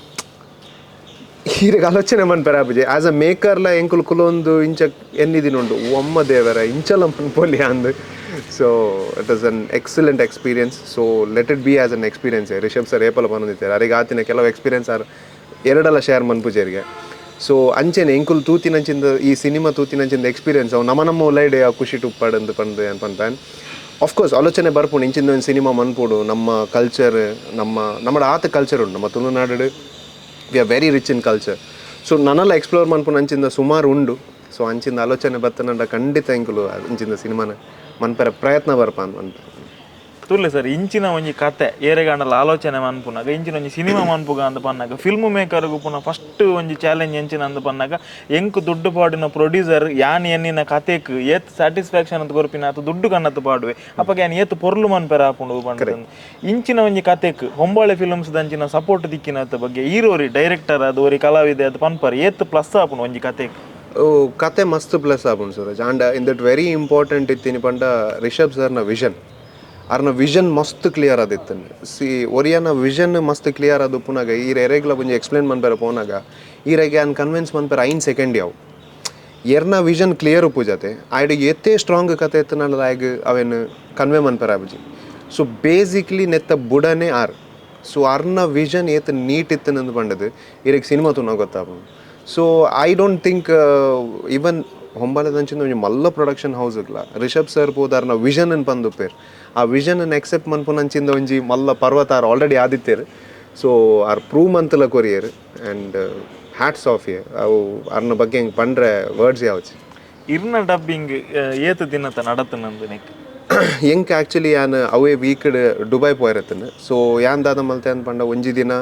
ಈರೆಗ್ ಆಲೋಚನೆ ಮನ್ಪೆರೆ ಆಪುಜಿ. ಆಸ್ ಅ ಮೇಕರ್ಲ ಎಂಕುಲು ಕುಲೊಂದು ಇಂಚ ಎನ್ನಿದಿನ ಉಂಡು ಒಮ್ಮ ದೇವರ ಇಂಚಲ ಮನ್ಪೊಲಿ ಅಂದ್. So it is an excellent experience. So let it be as an experience. Rishab sir ಏಪಲ ಪನೊಂದಿತ್ತೆರ್ ಅರೆಗ್ ಆತಿನ ಕೆಲವು ಎಕ್ಸ್ಪೀರಿಯನ್ಸ್ ಆರ್ ಎರಡಲ ಶೇರ್ ಮನ್ಪುಜೆರಿಗೆ. ಸೊ ಅಂಚೆನೆ ಎಂಕುಲು ತೂತಿನಂಚಿಂದ ಈ ಸಿನಿಮಾ ತೂತಿನಂಚಿಂದ ಎಕ್ಸ್ಪೀರಿಯನ್ಸ್ ಅವು ನಮ್ಮ ನಮ್ಮ ಉಲೈಡೆ ಆ ಖುಷಿ ಟುಪ್ಪಾಡು ಅಂದ್ ಪಂದ್ ಏನ್ ಪನ್ಪೆ. ಆಫ್ಕೋರ್ಸ್ ಆಲೋಚನೆ ಬರ್ಪುಂಡು ಇಂಚಿಂದ ಒಂಜಿ ಸಿನಿಮಾ ಮನ್ಪೊಡು, ನಮ್ಮ ಕಲ್ಚರ್ ನಮ್ಮ ನಮ್ಮ ಆತ ಕಲ್ಚರ್ ಉಂಡು ನಮ್ಮ Tulunadu, we are very rich in culture. So ನನಲ ಎಕ್ಸ್ಪ್ಲೋರ್ ಮನ್ಪುನ ಅಂಚಿಂದ ಸುಮಾರು ಉಂಡು. ಸೊ ಅಂಚಿಂದ ಆಲೋಚನೆ ಬತ್ತನಂಡ ಖಂಡಿತ ಎಂಕುಲು ಅಂಚಿಂದ ಸಿನಿಮಾನ ಮನ್ಪೆರೆ ಪ್ರಯತ್ನ ಬರ್ಪ ಅಂತ. ತುಲ್ಲೆ ಸರ್ ಇಂಚಿನ ಒಂಜಿ ಕತೆ ಏರೆಗಾಂಡಲ ಆಲೋಚನೆ ಮನ್ಪುನಾಗ ಇಂಚಿನ ಒಂಜಿ ಸಿನಿಮಾ ಮನ್ಪುಗ ಅಂದ್ ಪನ್ನಾಗ ಫಿಲ್ಮ್ ಮೇಕರ್ಗು ಪುನಃ ಫಸ್ಟ್ ಒಂಜಿ ಚಾಲೆಂಜ್ ಎಂಚಿನ ಅಂದ್ ಪನ್ನಾಗ ಎಂಕ್ ದುಡ್ಡು ಪಾಡಿನ ಪ್ರೊಡ್ಯೂಸರ್ ಯಾನ್ ಎನ್ನಿನ ಕತೆಕ್ ಏತ್ ಸ್ಯಾಟಿಸ್ಫ್ಯಾಕ್ಷನ್ ಅಂತ ಕೊರ್ಪಿನ ಆತ ದುಡ್ಡು ಕನ್ನತ್ತು ಪಾಡುವೆ ಅಪ್ಪಗ ಯಾನ್ ಏತ್ ಪೊರ್ಲು ಮನ್ಪೆರ ಆಪುಂಡು ಪಂಡ ಇಂಚಿನ ಒಂಜಿ ಕತೆಕ್ ಹೊಂಬಾಳೆ ಫಿಲ್ಮ್ಸ್ ದಂಚಿನ ಸಪೋರ್ಟ್ ದಿಕ್ಕಿನತ್ತ ಬಗ್ಗೆ ಈರೋರಿ ಡೈರೆಕ್ಟರ್ ಅದು ಒರಿ ಕಲಾವಿದೆ ಅದು ಪನ್ಪರ್ ಏತ್ ಪ್ಲಸ್ ಆಪುಂಡು ಒಂಜಿ ಕತೆಕ್. ಓ ಕತೆ ಮಸ್ತ್ ಪ್ಲಸ್ ಆಪುಂಡು Suraj. And in that very important ಇತ್ತೀನಿ ಪಂಡ ರಿಷಬ್ ಸರ್ನ ವಿಷನ್, ಆರ್ನ ವಿಷನ್ ಮಸ್ತ್ ಕ್ಲಿಯರ್ ಆದಿತ್ತನ್. ಸಿ ಒರಿಯನ ವಿಷನ್ ಮಸ್ತ್ ಕ್ಲಿಯರ್ ಆದ ಉಪ್ಪುನಾಗ ಈರ್ ಎರೆಗ್ಲ ಒಂಜಿ ಎಕ್ಸ್ಪ್ಲೇನ್ ಮನ್ಪೆರ ಪೋನಾಗ ಈರೆಗೆ ಅನ್ ಕನ್ವಿನ್ಸ್ ಮನ್ಪೆರ 5 ಸೆಕೆಂಡ್ ಯಾವು ಎರ್ನ ವಿಷನ್ ಕ್ಲಿಯರ್ ಉಪ್ಪು ಜೊತೆ ಆಯ್ಡ್ ಏತೇ ಸ್ಟ್ರಾಂಗ್ ಕತೆ ಎತ್ತನಾಳ ಆಯ್ಗ್ ಅವೇನು ಕನ್ವೆ ಮನ್ಪೆರ ಆಪುಜಿ. ಸೊ ಬೇಸಿಕ್ಲಿ ನೆತ್ತ ಬುಡನೆ ಆರ್. ಸೊ ಅರ್ನ ವಿಷನ್ ಏತ್ ನೀಟ್ ಇತ್ತನಂದು ಪಂಡದು ಈರೆಗ್ ಸಿನಿಮಾ ತೂನ ಗೊತ್ತಾಪುಂಡು. So I don't think even ಹೊಂಬಾಲದಂಚಿನ ಒಂಜಿ ಮಲ್ಲ ಪ್ರೊಡಕ್ಷನ್ ಹೌಸ್ ಇಗ್ಲ ರಿಷಬ್ ಸರ್ ಪೋದಾರ್ನ ವಿಷನ್ ಅನ್ ಪಂದುಪ್ಪೇರ್, ಆ ವಿಷನ್ ಅನ್ ಎಕ್ಸೆಪ್ಟ್ ಮನ್ಪುನಂಚಿಂದ ಒಂಜಿ ಮಲ್ಲ ಪರ್ವತ ಆರ್ ಆಲ್ರೆಡಿ ಆದಿತ್ತೇರ್. So R prove ಮಂತಲ courier and hats off ಯೆ. ಅವು ಅರ್ನ ಬಗ್ಗೆ ಹೆಂಗೆ ಪಂಡ್ರೆ ವರ್ಡ್ಸ್ ಯಾವಚಿ. ಇರ್ನ ಡಬ್ಬಿಂಗ್ ಏತ್ ದಿನತ ನಡತನಂದು ನೆಕ್ ಎಂಕ್ ಆ್ಯಕ್ಚುಲಿ ಯಾನ್ ಅವೇ ವೀಕ್ ದುಬೈ ಪೋಯಿರತ್ತನ. ಸೊ ಯಾನ್ ದಾದ ಮಲ್ತೆ ಅಂದ್ ಪಂಡ ಒಂಜಿ ದಿನ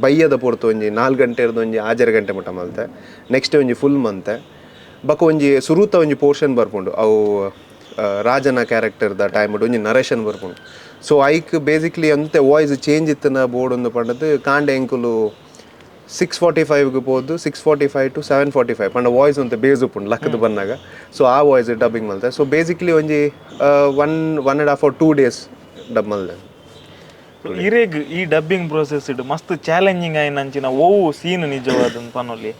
ಬಯ್ಯದ ಪೊರ್ತು ಒಂಜಿ 4 ಗಂಟೆ ಇರ್ದು ಒಂಜಿ 6 ಗಂಟೆ ಮುಟ್ಟ ಮಲ್ತೆ, ನೆಕ್ಸ್ಟ್ ಒಂಜಿ ಫುಲ್ ಮಂತೆ ಬೊಕ ಒಂಜಿ ಸುರೂತ ಒಂಜಿ ಪೋರ್ಷನ್ ಬರ್ಪುಂಡು ಅವು ರಾಜನ ಕ್ಯಾರೆಕ್ಟರ್ದ ಟೈಮ್ ಒಂಜಿ ನರೇಷನ್ ಬರ್ಪುಂಡು. ಸೊ ಐಕ್ ಬೇಸಿಕ್ಲಿ ಅಂತೆ ವಾಯ್ಸ್ ಚೇಂಜ್ ಇತ್ತನ ಬೋರ್ಡ್ ಒಂದು ಪಂಡದು ಕಾಂಡೆ ಎಂಕುಲು 6:45 ಪೋದು 6:45 ಟು 7:45 ಪಂಡ ವಾಯ್ಸ್ ಅಂತೆ ಬೇಸ್ ಉಪ್ಪುಂಡು ಲಕ್ಕದ ಬಂದಾಗ. ಸೊ ಆ ವಾಯ್ಸ್ ಡಬ್ಬಿಂಗ್ ಮಲ್ತೆ. ಸೊ ಬೇಸಿಕ್ಲಿ ಒಂಜಿ 1.5 or 2 days dub ಮಲ್ತೆ. ಇರೆಗ್ ಈ ಡಬ್ಬಿಂಗ್ ಪ್ರೋಸೆಸ್ ಇಡು ಮಸ್ತ್ ಚಾಲೆಂಜಿಂಗ್ ಆಯಿನಂಚಿನ ಓವು ಸೀನ್ ನಿಜವಾದ ಪನೊಲಿ?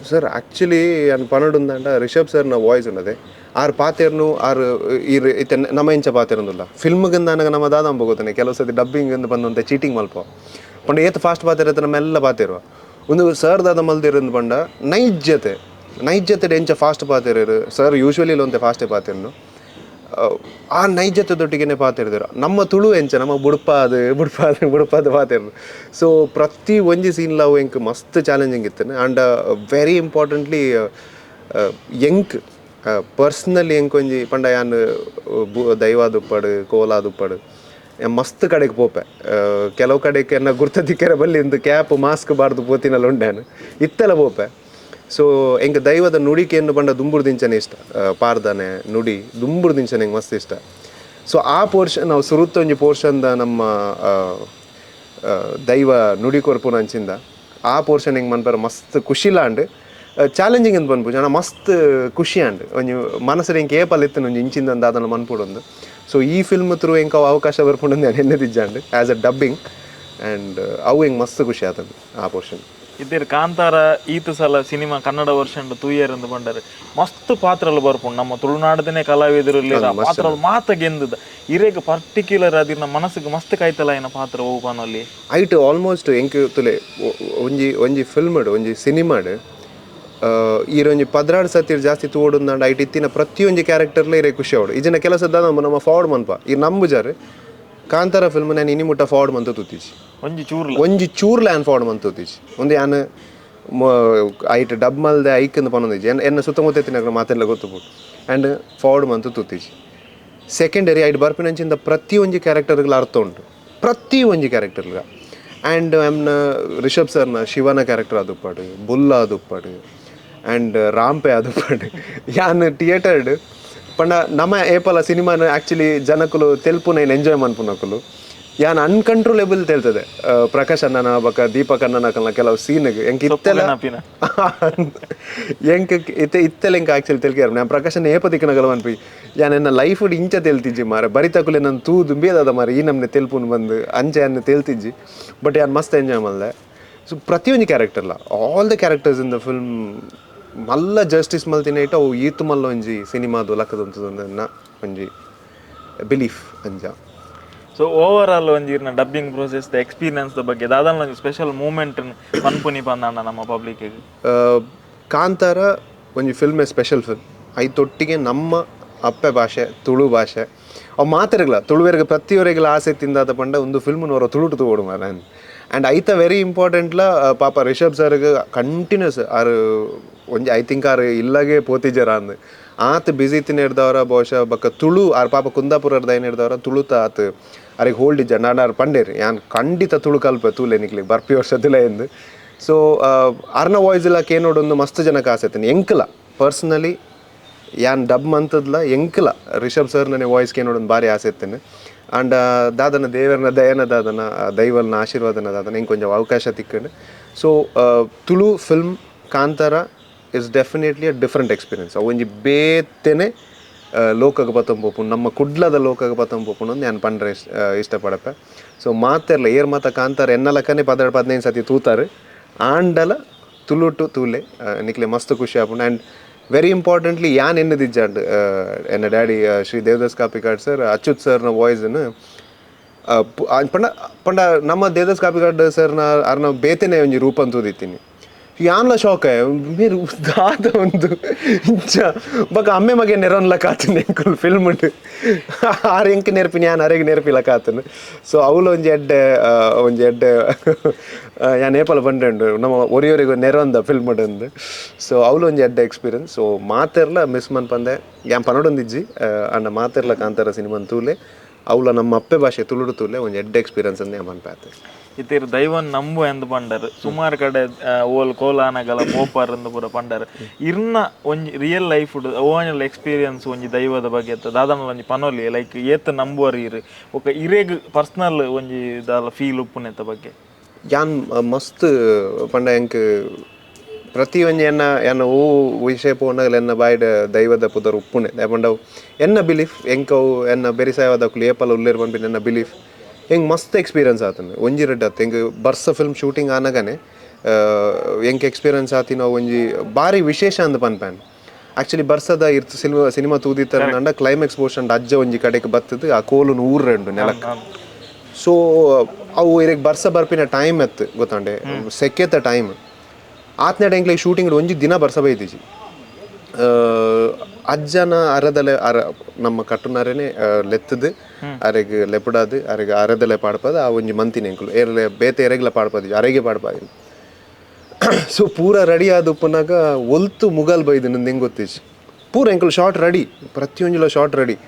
ಸರ್ ಆ್ಯಕ್ಚುಲಿ ಯಾನ್ ಪನೊಡುಂದಂಡ ರಿಷಬ್ ಸರ್ನ ವಾಯ್ಸ್ ಉನ್ನದೆ ಆರ್ ಪಾತೆರ್ನು ಆರ್ ಈರ್ ಇತ್ತೆ ನಮ್ಮ ಇಂಚ ಪಾತೆರೊಂದುಲ್ಲ ಫಿಲ್ಮ್ಗಿಂದ ನಮ್ಮ ದಾದ ಗೊತ್ತಾನೆ ಕೆಲವು ಸತಿ ಡಬ್ಬಿಂಗ್ ಅಂದ್ ಬಂದಂತೆ ಚೀಟಿಂಗ್ ಮಲ್ಪ ಪಂಡ ಏತ್ ಫಾಸ್ಟ್ ಪಾತೆರತ್ತೆ ನಮ್ಮೆಲ್ಲ ಪಾತೆರುವ ಒಂದು ಸರ್ ದಾದ ಮಲ್ದಿರಂದು ಪಂಡ ನೈಜತೆ ನೈಜತೆ ಎಂಚ ಫಾಸ್ಟ್ ಪಾತೆರರು ಸರ್ ಯೂಶ್ವಲಿ ಒಂತೆ ಫಾಸ್ಟೇ ಪಾತೆರ್ನು ಆ ನೈಜತೆ ದೊಟ್ಟಿಗೆನೆ ಪಾತೆರ್ದರು ನಮ್ಮ ತುಳು ಎಂಚ ನಮ್ಮ ಬುಡ್ಪಾದು ಬುಡ್ಪಾದು ಬುಡ್ಪಾದು ಪಾತೆರ್ನು. ಸೊ ಪ್ರತಿ ಒಂಜಿ ಸೀನ್ ಲಾವು ಎಂಕ್ ಮಸ್ತ್ ಚಾಲೆಂಜಿಂಗ್ ಇತ್ತನೆ. And very importantly ಎಂಕ್ ಪರ್ಸ್ನಲಿ ಎಂಕ್ ಒಂಜಿ ಪಂಡ ಯಾನ್ ದೈವಾದುಪ್ಪಡು ಕೋಲಾದುಪ್ಪಡು ಮಸ್ತ್ ಕಡೆಗೆ ಪೋಪೆ ಕೆಲವು ಕಡೆಗೆ ಎನ್ನ ಗುರ್ತ ದಿಕ್ಕೆರೆ ಬಲ್ಲಿ ಇಂದು ಕ್ಯಾಪ್ ಮಾಸ್ಕ್ ಬಾರ್ದು ಪೋತಿನಲ್ಲ ಉಂಡಾನು ಇತ್ತೆಲ್ಲ ಪೋಪೆ. ಸೊ ಎಂಕ್ ದೈವದ ನುಡಿಕೆಯನ್ನು ಪಂಡ ದುಂಬುರು ದಿಂಚನೆ ಇಷ್ಟ, ಪಾರ್ದಾನೆ ನುಡಿ ದುಂಬುರು ದಿಂಚನೆ ಎಂಕ್ ಮಸ್ತ್ ಇಷ್ಟ. ಸೊ ಆ ಪೋರ್ಷನ್ ನಾವು ಸುರುತ್ತ ಒಂಜಿ ಪೋರ್ಷನ್ದ ನಮ್ಮ ದೈವ ನುಡಿ ಕೊರ್ಪುನ ಅಂಚಿಂದ ಆ ಪೋರ್ಷನ್ ಎಂಕ್ ಮನ್ಪರ ಮಸ್ತ್ ಖುಷಿಲಾಂಡ್. Challenging ಅಂತ ಪನ್ಪುಜಿ ಆಂಡ ಮಸ್ತ್ ಖುಷಿ ಆಂಡ್ ಒಂಜಿ ಮನಸ್ಸು ಎಂಕ್ ಏಪಲ್ ಇತ್ತಿನ ಒಂಜಿ ಇಂಚಿಂದ ದಾದನ ಮನ್ಪೊಡೊಂದು. ಸೊ ಈ ಫಿಲ್ಮ್ ಥ್ರೂ ಎಂಕ್ ಅವು ಅವಕಾಶ ಬರ್ಪುಂಡು ಯಾನ್ ಎನ್ನೆದಿಜ್ಜಾಂಡ್ as a dubbing and ಅವು ಎಂಕ್ ಮಸ್ತ್ ಖುಷಿ ಆತಂಡ್ ಆ ಪೋರ್ಷನ್. ಇದ್ದೇರು ಕಾಂತಾರ ಈತ ಸಲ ಸಿನಿಮಾ ಕನ್ನಡ ವರ್ಷನ್ ತೂಯರ್ ಅಂತ ಬಂಡಾರೆ ಮಸ್ತ್ ಪಾತ್ರಲು ಬರ್ಪುಂಡು ನಮ್ಮ ತುಳುನಾಡದನೇ ಕಲಾವಿದರು ಪಾತ್ರಲು ಮಾತ ಗೆಂದದ ಇರೇಗ ಪರ್ಟಿಕ್ಯುಲರ್ ಅದಿರ್ನ ಮನಸ್ಸಿಗೆ ಮಸ್ತ್ ಕಾಯ್ತಲಾಯಿನ ಪಾತ್ರ ಓ ಪನೊಲಿ ಐಟ್ ಆಲ್ಮೋಸ್ಟ್ ಎಂಕ್ ತುಲೆ ಒಂಜಿ ಒಂಜಿ ಫಿಲ್ಮ್ ಒಂಜಿ ಸಿನಿಮಾಡ್ ಈರೊಂಜಿ 12 ಸತಿ ಜಾಸ್ತಿ ತೂವೊಡುಂದಾಂಡ ಐಟ್ ಇತ್ತಿನ ಪ್ರತಿಯೊಂಜಿ ಕ್ಯಾರೆಕ್ಟರ್ಲ ಇರೇ ಖುಷಿ ಆವಡು ಇಜಿನ ಕೆಲಸ ನಮ್ಮ ನಮ್ಮ ಫಾರ್ವರ್ಡ್ ಮನ್ಪ ಈ ನಂಬುಜಾರು ಕಾಂತಾರ ಫಿಲ್ಮ್ ನಾನು ಇನಿ ಮುಟ್ಟ ಫಾರ್ವರ್ಡ್ ಮಂತ ತೂತಿಜಿ ಒಂಜಿ ಚೂರ್ಲ ಆನ್ ಫಾರ್ವರ್ಡ್ ಮಂತ ತೂತಿಜಿ ಒಂದು ಯಾನ್ ಐಟ್ ಡಬ್ ಮಲ್ದೆ ಐಕಂದು ಪನೊಂದಿಜಿ ಎನ್ನ ಸುತ್ತಮುತ್ತ ಇತ್ತಿನ ಮಾತೆಲ್ಲ ಗೊತ್ತುಪುಂಡು ಆ್ಯಂಡ್ ಫಾರ್ವರ್ಡ್ ಮಂತ ತೂತಿಜಿ. ಸೆಕೆಂಡರಿ ಐಟ್ ಬರ್ಪಿನಂಚಿಂದ ಪ್ರತಿಯೊಂಜಿ ಕ್ಯಾರೆಕ್ಟರ್ಗಳ ಅರ್ಥ ಉಂಟು ಪ್ರತಿ ಒಂಜಿ ಕ್ಯಾರೆಕ್ಟರ್ಗ. ಆ್ಯಂಡ್ ಎಮ್ನ ರಿಷಬ್ ಸರ್ನ ಶಿವನ ಕ್ಯಾರೆಕ್ಟರ್ ಆದುಪ್ಪಾಡು ಬುಲ್ಲ ಆದುಪ್ಪಾಡು ಆ್ಯಂಡ್ ರಾಂಪೆ ಆದುಪ್ಪಾಡು ಯಾನ್ ಥಿಯೇಟರ್ಡ್ ಪಂಡ ನಮ್ಮ ಏಪಲ ಸಿನಿಮಾನ ಆ್ಯಕ್ಚುಲಿ ಜನಕುಲು ತೆಲ್ಪುನ ಎಂಜಾಯ್ ಮನ್ಪುನಕುಲು ಯಾನ್ ಅನ್ಕಂಟ್ರೋಲೇಬಲ್ ತೆಲ್ತದೆ ಪ್ರಕಾಶ್ ಅಣ್ಣನ ಬಕ ದೀಪಕ್ ಅಣ್ಣನ ಕೆಲವು ಸೀನ್ಗೆ ಎಂಕ್ ಇತ್ತೆಲ್ಲ ಎಂಕ್ ಇತ್ತೆ ಇತ್ತೆಲ್ಲ ಎಂಕ್ ಆ್ಯಕ್ಚುಲಿ ತೆಲ್ಕೆ ನಾನು ಪ್ರಕಾಶ್ ಅಣ್ಣ ಏಪ ದಿಕ್ಕನಗಲ ಮನ್ಪಿ ಯಾನ್ ಎನ್ನ ಲೈಫ್ ಇಂಚ ತೆಲ್ತಿಜ್ಜಿ ಮಾರೆ ಬರಿತಕುಲೆ ನನ್ನ ತೂದು ಬೇದಾದ ಮಾರೆ ಈ ನಮ್ನೆ ತೆಲ್ಪುನ್ ಬಂದು ಅಂಚೆ ಅನ್ನ ತೆಲ್ತಿಜ್ಜಿ ಬಟ್ ಯಾನ್ ಮಸ್ತ್ ಎಂಜಾಯ್ ಮಲ್ದೆ. ಸೊ ಪ್ರತಿಯೊಂದು ಕ್ಯಾರೆಕ್ಟರ್ಲ all the characters in the film ಮಲ್ಲ ಜಸ್ಟಿಸ್ ಮಲ್ತಿನ ಇಟ್ಟು ಅವು ಈತು ಮಲ್ಲ ಒಂಜಿ ಸಿನಿಮಾದು ಲಕ್ಕದಂತದನ್ನ ಒಂಜಿ ಬಿಲೀಫ್ ಅಂಜ. So over all ಒಂಜಿ ಇರ್ನ dubbing process the experience the ಬಗ್ಗೆ ದಾದನ ಒಂಜಿ ಸ್ಪೆಷಲ್ ಮೂಮೆಂಟ್ ಪನ್ಪುನಿ ಪಂದಾಂಡ ನಮ್ಮ ಪಬ್ಲಿಕ್. ಕಾಂತಾರ ಒಂಜಿ film special film ಐತೊಟ್ಟಿಗೆ ನಮ್ಮ ಅಪ್ಪೆ ಭಾಷೆ ತುಳು ಭಾಷೆ ಅವು ಮಾತಾಡಲ್ಲ ತುಳುವೆರ್ಗೆ ಪ್ರತಿಯೊರೆಗಳ ಆಸೆ ತಿಂದಾದ ಪಂಡ ಒಂದು ಫಿಲ್ಮ್ನ ಹೊರ ತುಳುಟು ತೋಡು ಮಾರ. ಆ್ಯಂಡ್ ಐತ ವೆರಿ ಇಂಪಾರ್ಟೆಂಟ್ಲ ಪಾಪ ರಿಷಬ್ ಸರ್ಗೆ ಕಂಟಿನ್ಯೂಸ್ ಆರು ಒಂಜಿ I think ಆರು ಇಲ್ಲಾಗೆ ಪೋತಿಜರ ಅಂದ್ ಆತ ಬಿಸಿ ತಿನ್ನಿಡ್ದವರ ಬಹುಶಃ ಬಕ್ಕ ತುಳು ಆರ್ ಪಾಪ ಕುಂದಾಪುರ ದೈನ ಹಿಡ್ದವರ ತುಳುತ ಆತ ಅರಿಗೆ ಹೋಲ್ಡ್ ಇಜ್ಜ ನಾನು ಆರು ಪಂಡೇರಿ ಯಾನ್ ಖಂಡಿತ ತುಳು ಕಲ್ಪ ತೂಲೆ ನಿಕ್ಲಿ ಬರ್ಪಿ ವರ್ಷ ತುಲೆ ಎಂದು. ಸೊ ಅರ್ನ ವಾಯ್ಸ್ ಎಲ್ಲ ಕೇನೋಡೊಂದು ಮಸ್ತ್ ಜನಕ್ಕೆ ಆಸೆ ತಿನ್ನಿ ಎಂಕಲ ಪರ್ಸ್ನಲಿ ಯಾನ್ ಡಬ್ ಮಂತದ್ಲ ಎಂಕಲ ರಿಷಬ್ ಸರ್ ನನಗೆ ವಾಯ್ಸ್ ಕೇನೋಡೊಂದು ಭಾರಿ ಆಸೆ ಇತ್ತೇನೆ. ಆ್ಯಂಡ್ ದಾದನ ದೇವರನ ದಯನ ದಾದನ ದೈವಲ್ನ ಆಶೀರ್ವಾದನ ದಾದನ ಹಿಂಗೆ ಕೊಂಚ ಅವಕಾಶ ತಿಕ್ಕಂಡು. So Tulu film Kantara is definitely a different experience. ಅವು ಒಂಜಿ ಬೇತೆನೆ ಲೋಕಕ್ಕೆ ಪತ್ತೊಂಪೋಪುಂಡು ನಮ್ಮ ಕುಡ್ಲದ ಲೋಕಕ್ಕೆ ಪತ್ತೊಂಪೋಪುಂಡು ನಾನು ಪಂಡ್ರೆ ಇಷ್ಟಪಡಪ್ಪೆ. ಸೊ ಮಾತೆರ್ಲ ಏರ್ ಮಾತ ಕಾಂತಾರ ಎನ್ನಲಕ್ಕನೆ 12 15 ಸತಿ ತೂತಾರೆ ಆಂಡಲ ತುಳುಟು ತೂಲೆ ನಿಕ್ಲೆ ಮಸ್ತ್ ಖುಷಿ ಆಪುಂಡು. And very importantly ಯಾನ್ ಎನ್ನದಿಜ್ಜಾಂಡ್ ಎನ್ನ ಡ್ಯಾಡಿ ಶ್ರೀ ದೇವದಾಸ್ ಕಾಪಿಕಾಡ್ ಸರ್ ಅಚ್ಯುತ್ ಸರ್ನ ವಾಯ್ಸನ್ನು ಪಂಡ ಪಂಡ ನಮ್ಮ ದೇವದಾಸ್ ಕಾಪಿಕಾಡ್ ಸರ್ನ ಅರ್ನ ಬೇತೆನೆ ಒಂಜಿ ರೂಪ ತೂದಿತ್ತೀನಿ ಯಾನ್ಲ ಶಾಕ್ ಮೇರು ದಾದ ಒಂದು ಇಂಚ ಬೊಕ ಅಮ್ಮೆ ಮಗೆ ನೆರನ್ಲ ಕಾತುಂಡು ಎಂಕುಲು ಫಿಲ್ಮ್ ಉಂಡು ಆರು ಎಂಕ್ ನೆರ್ಪಿನಿ ಯಾನ್ ಅರೆಗ್ ನೆರ್ಪಿಲ ಕಾತುಂಡು. ಸೊ ಅವ್ಲು ಒಂಜಿ ಎಡ್ಡೆ ಒಂಜಿ ಎಡ್ಡೆ ಯಾನ್ ಏಪಲ ಪಂಡೆ ನಮ್ಮ ಒರಿಯೊರಿಗ್ ನೆರೊಂದ ಫಿಲ್ಮ್ ಉಂಡು. ಸೊ ಅವ್ಲು ಒಂಜಿ ಎಡ್ಡೆ ಎಕ್ಸ್ಪೀರಿಯನ್ಸ್. ಸೊ ಮಾತೆರ್ಲ ಮಿಸ್ ಮನ್ಪಂದೆ ಯಾನ್ ಪನೊಡೊಂದಿಜ್ಜಿ ಅಂಡ ಮಾತೆರ್ಲ ಕಾಂತಾರ ಸಿನಿಮಾನ್ ತೂಲೆ ಅವ್ಲ ನಮ್ಮ ಅಪ್ಪೆ ಭಾಷೆ ತುಳುಡು ತೂಲೆ ಒಂಜಿ ಎಡ್ಡೆ ಎಕ್ಸ್ಪೀರಿಯನ್ಸ್ ಅಂದ್ ಯಾನ್ ಪನ್ಪೆ. ಇತ್ತಿರ್ ದೈವನ್ ನಂಬು ಎಂದು ಪಂಡರ್ ಸುಮಾರು ಕಡೆ ಓಲ್ ಕೋಲಾನಗಲ ಪೋಪರ್ ಎಂದು ಪೂರ ಪಂಡರ್ ಇರ್ನ ಒಂಜಿ ರಿಯಲ್ ಲೈಫ್ ಓವನಲ್ ಎಕ್ಸ್ಪೀರಿಯನ್ಸ್ ಒಂಜಿ ದೈವದ ಬಗ್ಗೆ ದಾದನ ಒಂಜಿ ಪನೊಲಿ ಲೈಕ್ ಏತ್ ನಂಬುವರ್ ಇರ್ ಒಕ ಇರೇಗ್ ಪರ್ಸನಲ್ ಒಂಜಿ ದಾಲ ಫೀಲ್ ಉಪ್ಪುನೆತ್ತ ಬಗ್ಗೆ ಯಾನ್ ಮಸ್ತ್ ಪಂಡ ಎಂಕ್ ಪ್ರತಿ ಒಂಜಿ ಎನ್ನ ಎನ್ನ ಓ ವಿಷಯ ಪೋನಾಗಲ ಎನ್ನ ಬಾಯ್ಡ್ ದೈವದ ಪುದರ್ ಉಪ್ಪುನೆ ಪಂಡ ಎನ್ನ ಬಿಲೀಫ್ ಎಂಕವು ಎನ್ನ ಬೆರಿಸಾಯವಾದಕ್ಕಲು ಏಪಲ ಉಲ್ಲೇರ್ ಪನ್ಪಿನ ಎನ್ನ ಬಿಲೀಫ್ ಎಂಕ್ ಮಸ್ತ್ ಎಕ್ಸ್ಪೀರಿಯನ್ಸ್ ಆತಂಡು ಒಂಜಿ ರಡ್ಡ್ ಆತು ಎಂಕ್ ಬರ್ಸ ಫಿಲ್ಮ್ ಶೂಟಿಂಗ್ ಆನಗನೆ ಎಂಕ್ ಎಕ್ಸ್ಪೀರಿಯನ್ಸ್ ಆತಿನ ಒಂಜಿ ಬಾರಿ ವಿಶೇಷ ಅಂದ್ ಪನ್ಪೇನ್. ಆಕ್ಚುಲಿ ಬರ್ಸದ ಇರ್ತು ಸಿನಿಮಾ ಸಿನಿಮಾ ತೂದಿತ್ತರಂಡ ಕ್ಲೈಮ್ಯಾಕ್ಸ್ ಪೋರ್ಷನ್ ಅಜ್ಜ ಒಂಜಿ ಕಡೆಗೆ ಬತ್ತದು ಆ ಕೋಲುನು ಊರ್ರೆಂಡು ನೆಲಕ್. ಸೊ ಅವು ಇರೆಗ್ ಬರ್ಸ ಬರ್ಪಿನ ಟೈಮ್ ಎತ್ತು ಗೊತ್ತಾಂಡೆ ಸೆಕೆತ ಟೈಮ್ ಆತ್ನೆಡ್ ಎಂಕ್ಲೆ ಶೂಟಿಂಗ್ ಒಂಜಿ ದಿನ ಬರ್ಸ ಬೈದಿಜಿ. ಅಜ್ಜನ ಅರದಲೆ ಅರ ನಮ್ಮ ಕಟ್ಟುನರೇನೆ ಲೆತ್ತದು ಅರೆಗ್ ಲೆಪುಡಾದು ಅರೆಗ್ ಅರದಲೆ ಪಾಡ್ಪದ ಆ ಒಂಜಿ ಮಂತಿನ ಎಂಕುಲು ಏರ್ಲೆ ಬೇತೆ ಎರೆಗ್ಲ ಪಾಡ್ಪದ ಅರೆಗೆ ಪಾಡ್ಪಾದಿ. ಸೊ ಪೂರ ರೆಡಿ ಆದ ಉಪ್ಪುನಾಗ ಒಲ್ತು ಮುಗಲ್ ಬೈದು ನಂದು ಹೆಂಗೆ ಗೊತ್ತಿಜಿ ಪೂರ ಎಂಕುಲು ಶಾರ್ಟ್ ರೆಡಿ ಪ್ರತಿಯೊಂಜಿಲ ಶಾರ್ಟ್ ರೆಡಿ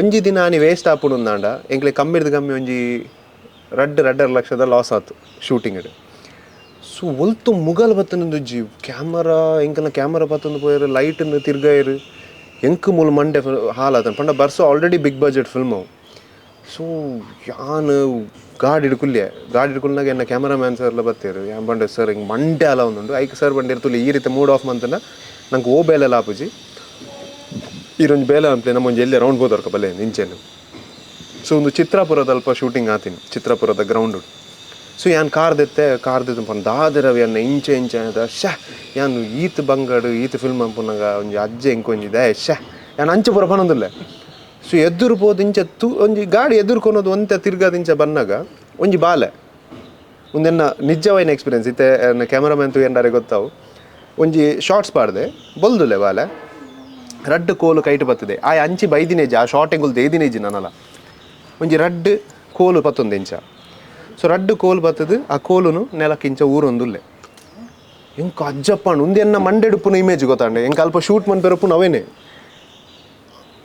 ಒಂಜಿ ದಿನ ಆನಿ ವೇಸ್ಟ್ ಆಪುಂಡು ಎಂಕ್ಲೆ ಕಮ್ಮಿರ್ದು ಕಮ್ಮಿ ಒಂಜಿ 2.5 ಲಕ್ಷದ ಲಾಸ್ ಆತು ಶೂಟಿಂಗ್. ಸೊ ಒಲ್ತು ಮುಗಲ್ ಬತ್ತನೊಂದುಜ್ಜಿ ಕ್ಯಾಮರಾ ಎಂಕಲ್ನ ಕ್ಯಾಮರಾ ಬತ್ತೊಂದು ಪೋಯರು ಲೈಟ್ನು ತಿರ್ಗಾಯರು ಎಂಕ್ ಮೂಲು ಮಂಡೆ ಹಾಲಾತನ ಪಂಡ ಬರ್ಸ already big budget film ಅವು. So ಯಾನ್ ಗಾಡಿ ಹಿಡ್ಕುಲ್ಲೆ ಗಾಡಿ ಹಿಡ್ಕುಲ್ನಾಗ ಎನ್ನ ಕ್ಯಾಮರಾಮ್ಯಾನ್ ಸರ್ಲ ಬತ್ತೀರು ಯಾನ್ ಬಂಡೆ ಸರ್ ಹಿಂಗೆ ಮಂಡೆ ಅಲ ಒಂದುಂಡು ಐಕ್ ಸರ್ ಬಂಡಿರ್ ತುಲಿ ಈ ರೀತಿ ಮೂಡ್ ಆಫ್ ಮಂತನ ನಂಗೆ ಓ ಬೇಲೆಲ್ಲ ಆಪುಜಿ ಈರೊಂಜಿ ಬೇಲೆ ಅನ್ಪ್ಲೆ ನಮ್ಮ ಒಂಜಿ ಎಲ್ಲೆ ರೌಂಡ್ ಬೋದರ್ಕ ಬಲ್ಲೆ ಇಂಚೆನು. ಸೊ ಒಂದು ಚಿತ್ರಾಪುರದ ಅಲ್ಪ ಶೂಟಿಂಗ್ ಆತೀನಿ ಚಿತ್ರಾಪುರದ ಗ್ರೌಂಡ್. ಸೊ ಯಾನ್ ಕಾರ್ದೆತ್ತೆ ಕಾರ್ದೆತ್ತು ಪಂಡ ದಾದರವಿ ಅನ್ನ ಇಂಚೆ ಇಂಚೆ ಅದ ಶ್ಯಾ ಯಾನ್ ಈತ್ ಬಂಗಡು ಈತ್ ಫಿಲ್ಮ್ ಅನ್ಪುನಾಗ ಒಂಜಿ ಅಜ್ಜೆ ಇಂಕೊಂಜಿ ದಾಯ ಶ್ಯಾ ಯಾನ್ ಅಂಚೆ ಪೂರ ಪನೊಂದುಲ್ಲೆ. ಸೊ ಎದುರು ಪೋದು ಇಂಚೆ ತೂ ಒಂಜಿ ಗಾಡಿ ಎದುರ್ಕೊನೋದು ಒಂತೆ ತಿರ್ಗಾದ ಇಂಚೆ ಬನ್ನಾಗ ಒಂಜಿ ಬಾಲೆ ಒಂದೆನ್ನ ನಿಜವಾಯಿನ ಎಕ್ಸ್ಪೀರಿಯನ್ಸ್ ಇತ್ತೆ ಎನ್ನ ಕ್ಯಾಮರಾಮ್ಯಾನ್ ತೂಯಂಡಾರೆ ಗೊತ್ತಾವು ಒಂಜಿ ಶಾರ್ಟ್ಸ್ ಪಾಡ್ದೆ ಬೊಲ್ದುಲೆ ಬಾಲೆ ರಡ್ಡ್ ಕೋಲು ಕೈಟ್ ಬತ್ತದೆ ಆ ಅಂಚಿ ಬೈದಿನೇಜಿ ಆ ಶಾರ್ಟ್ ಎಂಗುಲ್ ದೇದಿನೇಜಿ ನನಲ ಒಂಜಿ ರಡ್ಡ್ ಕೋಲು ಪತ್ತೊಂದು ಇಂಚ. ಸೊ ರಡ್ಡ್ ಕೋಲು ಬತ್ತದು ಆ ಕೋಲುನು ನೆಲಕ್ಕಿಂಚ ಊರೊಂದುಲ್ಲೆ ಎಂಕ ಅಜ್ಜಪ್ಪಣ್ಣ ಉಂದೆನ್ನ ಮಂಡೆಡುಪ್ಪುನ ಇಮೇಜ್ ಗೊತ್ತಾಂಡೆ ಎಂಕ ಅಲ್ಪ ಶೂಟ್ ಮನ್ಪೆರಪ್ಪುನ ಅವೇನೆ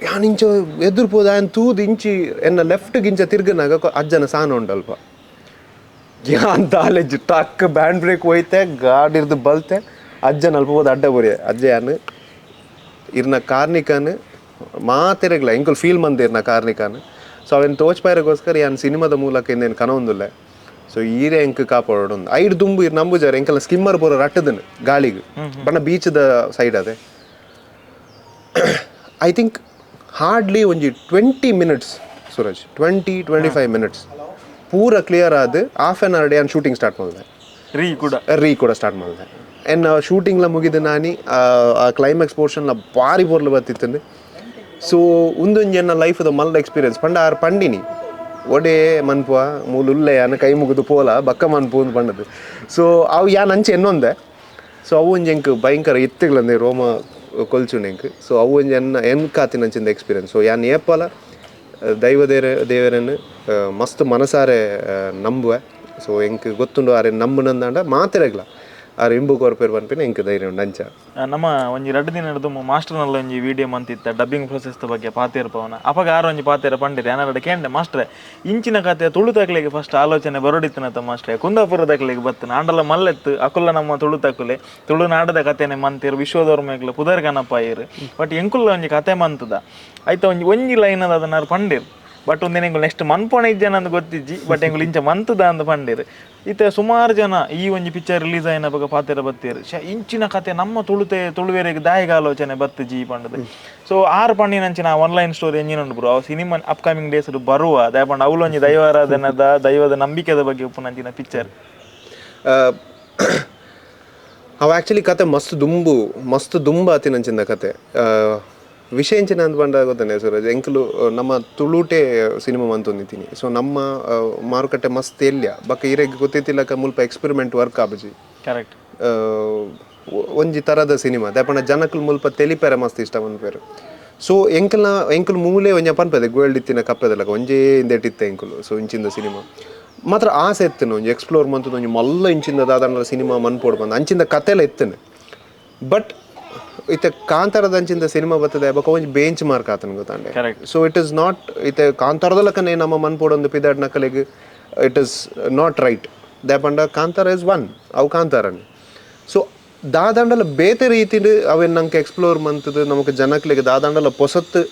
ಯಾನ್ ಇಂಚ ಎದುರು ಪೋದು ಆಯನ್ ತೂದು ಇಂಚಿ ಎನ್ನ ಲೆಫ್ಟ್ ಗಿಂಚ ತಿರ್ಗನಾಗ ಅಜ್ಜನ ಸಾನ ಉಂಡಲ್ಪ ಯಾನ್ ದಾಲೆಜ್ ಟಕ್ ಬ್ಯಾಂಡ್ ಬ್ರೇಕ್ ಹೋಯ್ತೆ ಗಾಡಿರ್ದು ಬಲ್ತೆ ಅಜ್ಜನ ಅಲ್ಪ ಹೋದ ಅಡ್ಡ ಬುರಿಯ ಅಜ್ಜ ಯಾನ್ ಇರ್ನ ಕಾರ್ನಿಕನ್ ಮಾತೆರೆಗ್ಲ ಎಂಕುಲು ಫೀಲ್ ಮಂದಿ ಇರ್ನ ಕಾರ್ನಿಕನ್. ಸೊ ಅವೇನು ತೋಚ್ಪಾಯರಿಗೋಸ್ಕರ ಯಾನ್ ಸಿನಿಮಾದ ಮೂಲಕ ಇಂದೇನು ಕನೊಂದುಲ್ಲೆ. ಸೊ ಈರೆ ಎಂಕ್ ಕಾಪಾಡೋಡು ಐಡ್ ದುಂಬು ಇರ್ ನಂಬುಜಾರ ಎಂಕಲ್ಲ ಸ್ಕಿಮ್ಮರ್ ಪೂರ ರಟ್ಟದನ್ ಗಾಳಿಗೆ ಬಣ್ಣ ಬೀಚದ ಸೈಡ್ ಅದೇ I think hardly ಒಂಜಿ 20 minutes Suraj 20-25 minutes ಪೂರ ಕ್ಲಿಯರ್ ಆದ್ half an hour day an shooting start ಮಾಡಿದೆ ರೀ ಕೂಡ ಸ್ಟಾರ್ಟ್ ಮಾಡಿದೆ. ಎನ್ನ ಶೂಟಿಂಗ್ಲ ಮುಗಿದ ನಾನಿ ಆ ಕ್ಲೈಮ್ಯಾಕ್ಸ್ ಪೋರ್ಷನ್ಲ ಭಾರಿ ಪೊರ್ಲು ಬತ್ತಿತ್ತು. ಸೊ ಉಂದೊಂಜಿ ಎನ್ನ ಲೈಫ್ದ ಮಲ್ಲ ಎಕ್ಸ್ಪೀರಿಯನ್ಸ್ ಪಂಡ ಆರ್ ಪಂಡಿನಿ ಒಡೆ ಮನ್ಪುವ ಮೂಲು ಉಲ್ಲೆ ಯಾನ್ ಕೈ ಮುಗಿದು ಪೋಲ ಬಕ್ಕ ಮನ್ಪು ಅಂದ್ ಪಂಡದು. ಸೊ ಅವು ಯಾನ್ ಅಂಚೆ ಎನ್ನೊಂದೆ. ಸೊ ಅವು ಒಂಜಿ ಎಂಕ್ ಭಯಂಕರ ಇತ್ತುಗಳಂದೆ ರೋಮ ಕೊಲ್ಚುಂಡು ಎಂಕ್. ಸೊ ಅವು ಒಂಜಿ ಎನ್ನ ಎನ್ಕಾತಿನಂಚಿಂದ ಎಕ್ಸ್ಪೀರಿಯನ್ಸ್. ಸೊ ಯಾನ್ ಏಪಲ ದೈವ ದೇವರನ್ನು ಮಸ್ತ್ ಮನಸಾರೆ ನಂಬುವೆ. ಸೊ ಎಂಕ್ ಗೊತ್ತುಂಡು ಆರೆ ನಂಬುನಂದಾಂಡ ಮಾತೆರೆಗ್ಲ ಆರ್ ಇಂಬು ಕೊರ್ಪೇರು ಪನ್ಪಿನ ಎಂಕ್ ಧೈರ್ಯ ಉಂಡು ಅಂಚ. ನಮ್ಮ ಒಂಜಿ ರಡ್ಡು ದಿನ ಹಿಡ್ದು ಮಾಸ್ಟರ್ನಲ್ಲ ಒಂಜಿ ವಿಡಿಯೋ ಮಂತಿತ್ತ ಡಬ್ಬಿಂಗ್ ಪ್ರೊಸೆಸ್ ಬಗ್ಗೆ ಪಾತೇರ್ ಪವನ ಅಪಗ ಆರು ಒಂಜಿ ಪಾತೇರ ಪಂಡಿರಿ ಏನಾರ ಕೇಂಡೆ ಮಾಸ್ಟ್ರೆ ಇಂಚಿನ ಕತೆ ತುಳು ತಕ್ಲೆಗೆ ಫಸ್ಟ್ ಆಲೋಚನೆ ಬರೋಡಿತ್ತನತ ಮಾಸ್ಟ್ರೆ ಕುಂದಾಪುರ ತಕ್ಲೆಗೆ ಬತ್ತನ ಆಂಡಲ ಮಲ್ಲೆತ್ತು ಅಕುಲ್ಲ ನಮ್ಮ ತುಳು ತಕುಲೆ ತುಳುನಾಡದ ಕತೆನೆ ಮಂತಿರು ವಿಶ್ವದವ್ರ ಪುದರ್ ಕನಪಾಯಿರು ಬಟ್ ಎಂಕುಲ್ಲ ಒಂಜಿ ಕತೆ ಮಂತದ ಆಯ್ತಾ ಒಂಜಿ ಒಂಜಿ ಲೈನ್ ಅದನ್ನಾರು ಪಂಡಿರು ಬಟ್ ಒಂದಿನ ಎಂಕುಲು ನೆಕ್ಸ್ಟ್ ಮನ್ಪೋಣ ಇಜ್ಜನ ಅಂದ್ ಗೊತ್ತಿಜ್ಜಿ ಬಟ್ ಎಂಕುಲು ಇಂಚ ಮಂತದ ಅಂದ್ ಪಂಡಿರು. ಇತ್ತೆ ಸುಮಾರು ಜನ ಈ ಒಂಜಿ ಪಿಕ್ಚರ್ ರಿಲೀಸ್ ಆಯಿನ ಬೊಕ ಪಾತೆರ ಬತ್ತೀರು ಇಂಚಿನ ಕತೆ ನಮ್ಮ ತುಳುತೆ ತುಳುವೆರೆಗ್ ದಾಯಿಗ ಆಲೋಚನೆ ಬತ್ತುಜಿ ಪಂಡದು. ಸೊ ಆರು ಪಂಡಿನಂಚಿನ one line story ಎಂಜಿನ ಉಂಡು ಬ್ರೋ ಅವು cinema upcoming days ಬರುವ ದಾಯ ಪಂಡ ಅವ್ಲು ಒಂಜಿ ದೈವಾರಾಧನದ ದೈವದ ನಂಬಿಕೆದ ಬಗ್ಗೆ ಉಪ್ಪುನಂಚಿನ ಪಿಕ್ಚರ್. ಅವು ಆ್ಯಕ್ಚುಲಿ ಕತೆ ಮಸ್ತ್ ದುಂಬು ಮಸ್ತ್ ದುಂಬು ಆತಿನಂಚಿನ ಕತೆ. ವಿಷಯ ಎಂಚಿನ ಅಂದ್ ಪಂಡ ಗೊತ್ತನೆ ಸೂರಜ್ ಎಂಕುಲು ನಮ್ಮ ತುಳುಟೆ ಸಿನಿಮಾ ಮಂತೊಂದಿದ್ದೀನಿ. ಸೊ ನಮ್ಮ ಮಾರುಕಟ್ಟೆ ಮಸ್ತ್ ಎಲ್ಯ ಬಕ್ಕ ಇರೆಗ್ ಗೊತ್ತಿತ್ತಿಲ್ಲಕ ಮುಲ್ಪ ಎಕ್ಸ್ಪೆರಿಮೆಂಟ್ ವರ್ಕ್ ಆಬಜಿ ಕರೆಕ್ಟ್ ಒಂಜಿ ತರದ ಸಿನಿಮಾ ದಾಪಂಡ ಜನಕುಲು ಮುಲ್ಪ ತೆಲಿಪೆರೆ ಮಸ್ತ್ ಇಷ್ಟ ಮನ್ಪೇರು. ಸೊ ಎಂಕಲ್ನ ಎಂಕುಲು ಮೂಲೆ ಒಂಜಿ ಪನ್ಪದೆ ಗೋಲ್ಡ್ ಇತ್ತಿನ ಕಪ್ಪೆದಲಕ ಒಂಜೇ ಇಂದೆಟಿತ್ತೆ ಎಂಕುಲು. ಸೊ ಇಂಚಿಂದ ಸಿನಿಮಾ ಮಾತ್ರ ಆಸೆ ಎತ್ತನು ಒಂಜಿ ಎಕ್ಸ್ಪ್ಲೋರ್ ಮಂತದ ಒಂಜಿ ಮಲ್ಲ ಇಂಚಿಂದ ದಾದಾಂಡಲ ಸಿನಿಮಾ ಮನ್ಪೋಡು ಬಂದ ಅಂಚಿಂದ ಕತೆಲ ಎತ್ತನು. ಬಟ್ ಇತ್ತೆ ಕಾಂತಾರದ ಅಂಚಿಂದ ಸಿನಿಮಾ ಬರ್ತದೆ ಬೊಕ ಒಂಜಿ ಬೆಂಚ್ ಮಾರ್ಕ್ ಆತನ ಗೊತ್ತಾಂಡೆ. So it is not ಇತ್ತೆ ಕಾಂತಾರದಲಕನೆ ನಮ್ಮ ಮನ್ಪೋಡೊಂದು ಪಿದಾಡ್ ನಕಲಿಗೆ it is not right. ದಾಪಂಡ Kantara is one ಅವು ಕಾಂತಾರನೆ. ಸೊ ದಾದಾಂಡಲ ಬೇತೆ ರೀತಿಡ್ ಅವೇನು ನಂಗೆ ಎಕ್ಸ್ಪ್ಲೋರ್ ಮಂತದ ನಮಕ್ ಜನಕ್ಲೆಗ್ ದಾದಾಂಡಲ ಪೊಸತ್ತು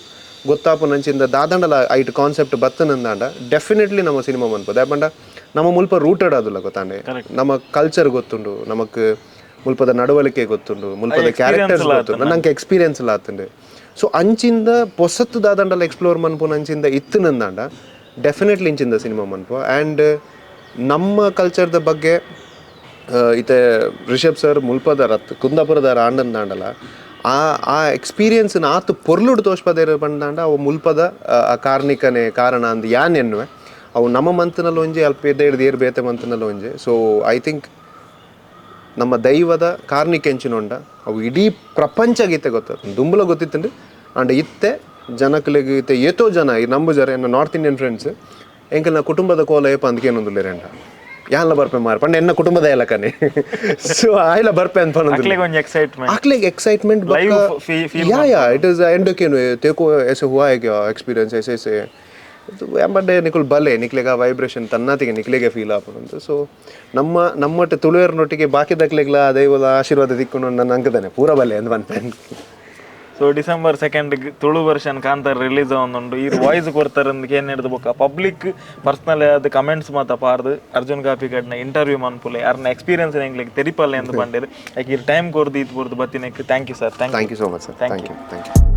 ಗೊತ್ತಾಪುನಂಚಿಂದ ದಾದಾಂಡಲ ಐಟ್ ಕಾನ್ಸೆಪ್ಟ್ ಬತ್ತನಂದಾಂಡ ಡೆಫಿನೆಟ್ಲಿ ನಮ್ಮ ಸಿನಿಮಾ ಮನ್ಪು. ದಾಪಂಡ ನಮ್ಮ ಮುಲ್ಪ ರೂಟೆಡ್ ಆದುಲ್ಲ ಗೊತ್ತಾಂಡೆ, ನಮ್ಮ ಕಲ್ಚರ್ ಗೊತ್ತುಂಡು, ನಮಕ್ ಮುಲ್ಪದ ನಡವಳಿಕೆ ಗೊತ್ತುಂಡು, ಮುಲ್ಪದ ಕ್ಯಾರೆಕ್ಟರ್ಸ್ ಗೊತ್ತುಂಡು, ನಂಗೆ ಎಕ್ಸ್ಪೀರಿಯನ್ಸ್ ಎಲ್ಲ ಆತುಂಡು. ಸೊ ಅಂಚಿಂದ ಪೊಸತ್ತು ದಾದಂಡಲ ಎಕ್ಸ್ಪ್ಲೋರ್ ಮನ್ಪುನ ಅಂಚಿಂದ ಇತ್ತನಂದಾಂಡ ಡೆಫಿನೆಟ್ಲಿ ಇಂಚಿಂದ ಸಿನಿಮಾ ಮನ್ಪು. ಆ್ಯಂಡ್ ನಮ್ಮ ಕಲ್ಚರ್ದ ಬಗ್ಗೆ ಇತ್ತೆ ರಿಷಬ್ ಸರ್ ಮುಲ್ಪದ ರತ್ ಕುಂದಾಪುರದ ಆಂಡಂದಾಂಡಲ ಆ ಆ ಎಕ್ಸ್ಪೀರಿಯನ್ಸ್ ಆತು ಪೊರ್ಲುಡು ತೋಷ್ಪದೇರು ಪಂದಾಂಡ ಅವು ಮುಲ್ಪದ ಆ ಕಾರ್ಣಿಕನೇ ಕಾರಣ ಅಂದ್ ಯಾನ್ ಎನ್ನುವೆ. ಅವು ನಮ್ಮ ಮಂತನಲ್ಲಿ ಒಂಜಿ ಅಲ್ಪ ಎದ್ದೇಡ್ದು ಏರ್ ಬೇತೆ ಮಂತನಲ್ಲಿ ಒಂಜಿ. So I think ನಮ್ಮ ದೈವದ ಕಾರ್ಣಿಕ ಎಂಚಿನೊಂಡ ಅವು ಇಡೀ ಪ್ರಪಂಚ ಗೀತೆ ಗೊತ್ತ ದುಂಬುಲ ಗೊತ್ತಿತ್ತಂಡು. ಆಂಡ ಇತ್ತೆ ಜನಕ್ಲೆಗ್ ಇತ್ತೆ ಏತೋ ಜನ ಈ ನಂಬುಜಾರೆ ಎನ್ನ north Indian friends ಎಂಕಲ್ನ ಕುಟುಂಬದ ಕೋಲ ಏಪ ಅಂದ್ಕೇನೊಂದುಲ್ಲೇರಂಡ ಯಾನ್ಲ ಬರ್ಪೆ ಮಾರ್ ಪಂಡ ಎನ್ನ ಕುಟುಂಬದ ಎಲ್ಲಕನೆ. ಸೊ ಆಯ್ಲ ಬರ್ಪೆ ಅಂತ ಅಕ್ಲೆಗ್ ಒಂಜಿ ಎಕ್ಸೈಟ್ಮೆಂಟ್ ಅಕ್ಲೆಗ್ excitement live feel yeah yeah it is end ಕೇನು ತೇಕೋ ऐसे हुआ है क्या एक्सपीरियंस ऐसे ऐसे ಎಂಬಡ್ಡೆ ನಿಕುಲ್ ಬಲೆ ನಿಕ್ಲೆಗ ವೈಬ್ರೇಷನ್ ತನ್ನತಿಗೆ ನಿಕ್ಲೆಗೆ ಫೀಲ್ ಆಪುಂಡು. ಸೊ ನಮ್ಮ ನಮ್ಮೊಟ್ಟೆ ತುಳುವೆರ್ನೊಟ್ಟಿಗೆ ಬಾಕಿ ದಕ್ಲೆಗ್ಲ ದೈವದ ಆಶೀರ್ವಾದ ತಿಕ್ಕುನು ನನ್ನ ಅಂಕದಾನೆ ಪೂರ ಬಲೆ ಅಂದ್ ಪನ್ಪೆ. ಸೊ ಡಿಸೆಂಬರ್ 2 ತುಳು ವರ್ಷನ್ ಕಾಂತಾರ ರಿಲೀಸ್ ಆವೊಂದುಂಡು. ಈ ವಾಯ್ಸ್ ಕೊರ್ತಾರಂದು ಕೇನ್ ಬೊಕ್ಕ ಪಬ್ಲಿಕ್ ಪರ್ಸನಲ್ ಆದ್ ಕಮೆಂಟ್ಸ್ ಮಾತ ಪಾರ್ದು ಅರ್ಜುನ್ ಕಾಪಿಕಾಡ್ನ ಇಂಟರ್ವ್ಯೂ ಮನ್ಪುಲೆ, ಅರ್ನ ಎಕ್ಸ್ಪೀರಿಯನ್ಸ್ ಎಂಕ್ಲೆಗ್ ತೆರಿಪಲ್ಲೆ ಅಂತ ಪಂಡೇರು. ಯಾಕೆ ಈ ಟೈಮ್ ಕೊರ್ದು ಇತ್ತು ಕೊರ್ದು ಬತ್ತಿನಕ್ಕೆ thank you sir, thank Thank you so much, sir. Thank you, thank you.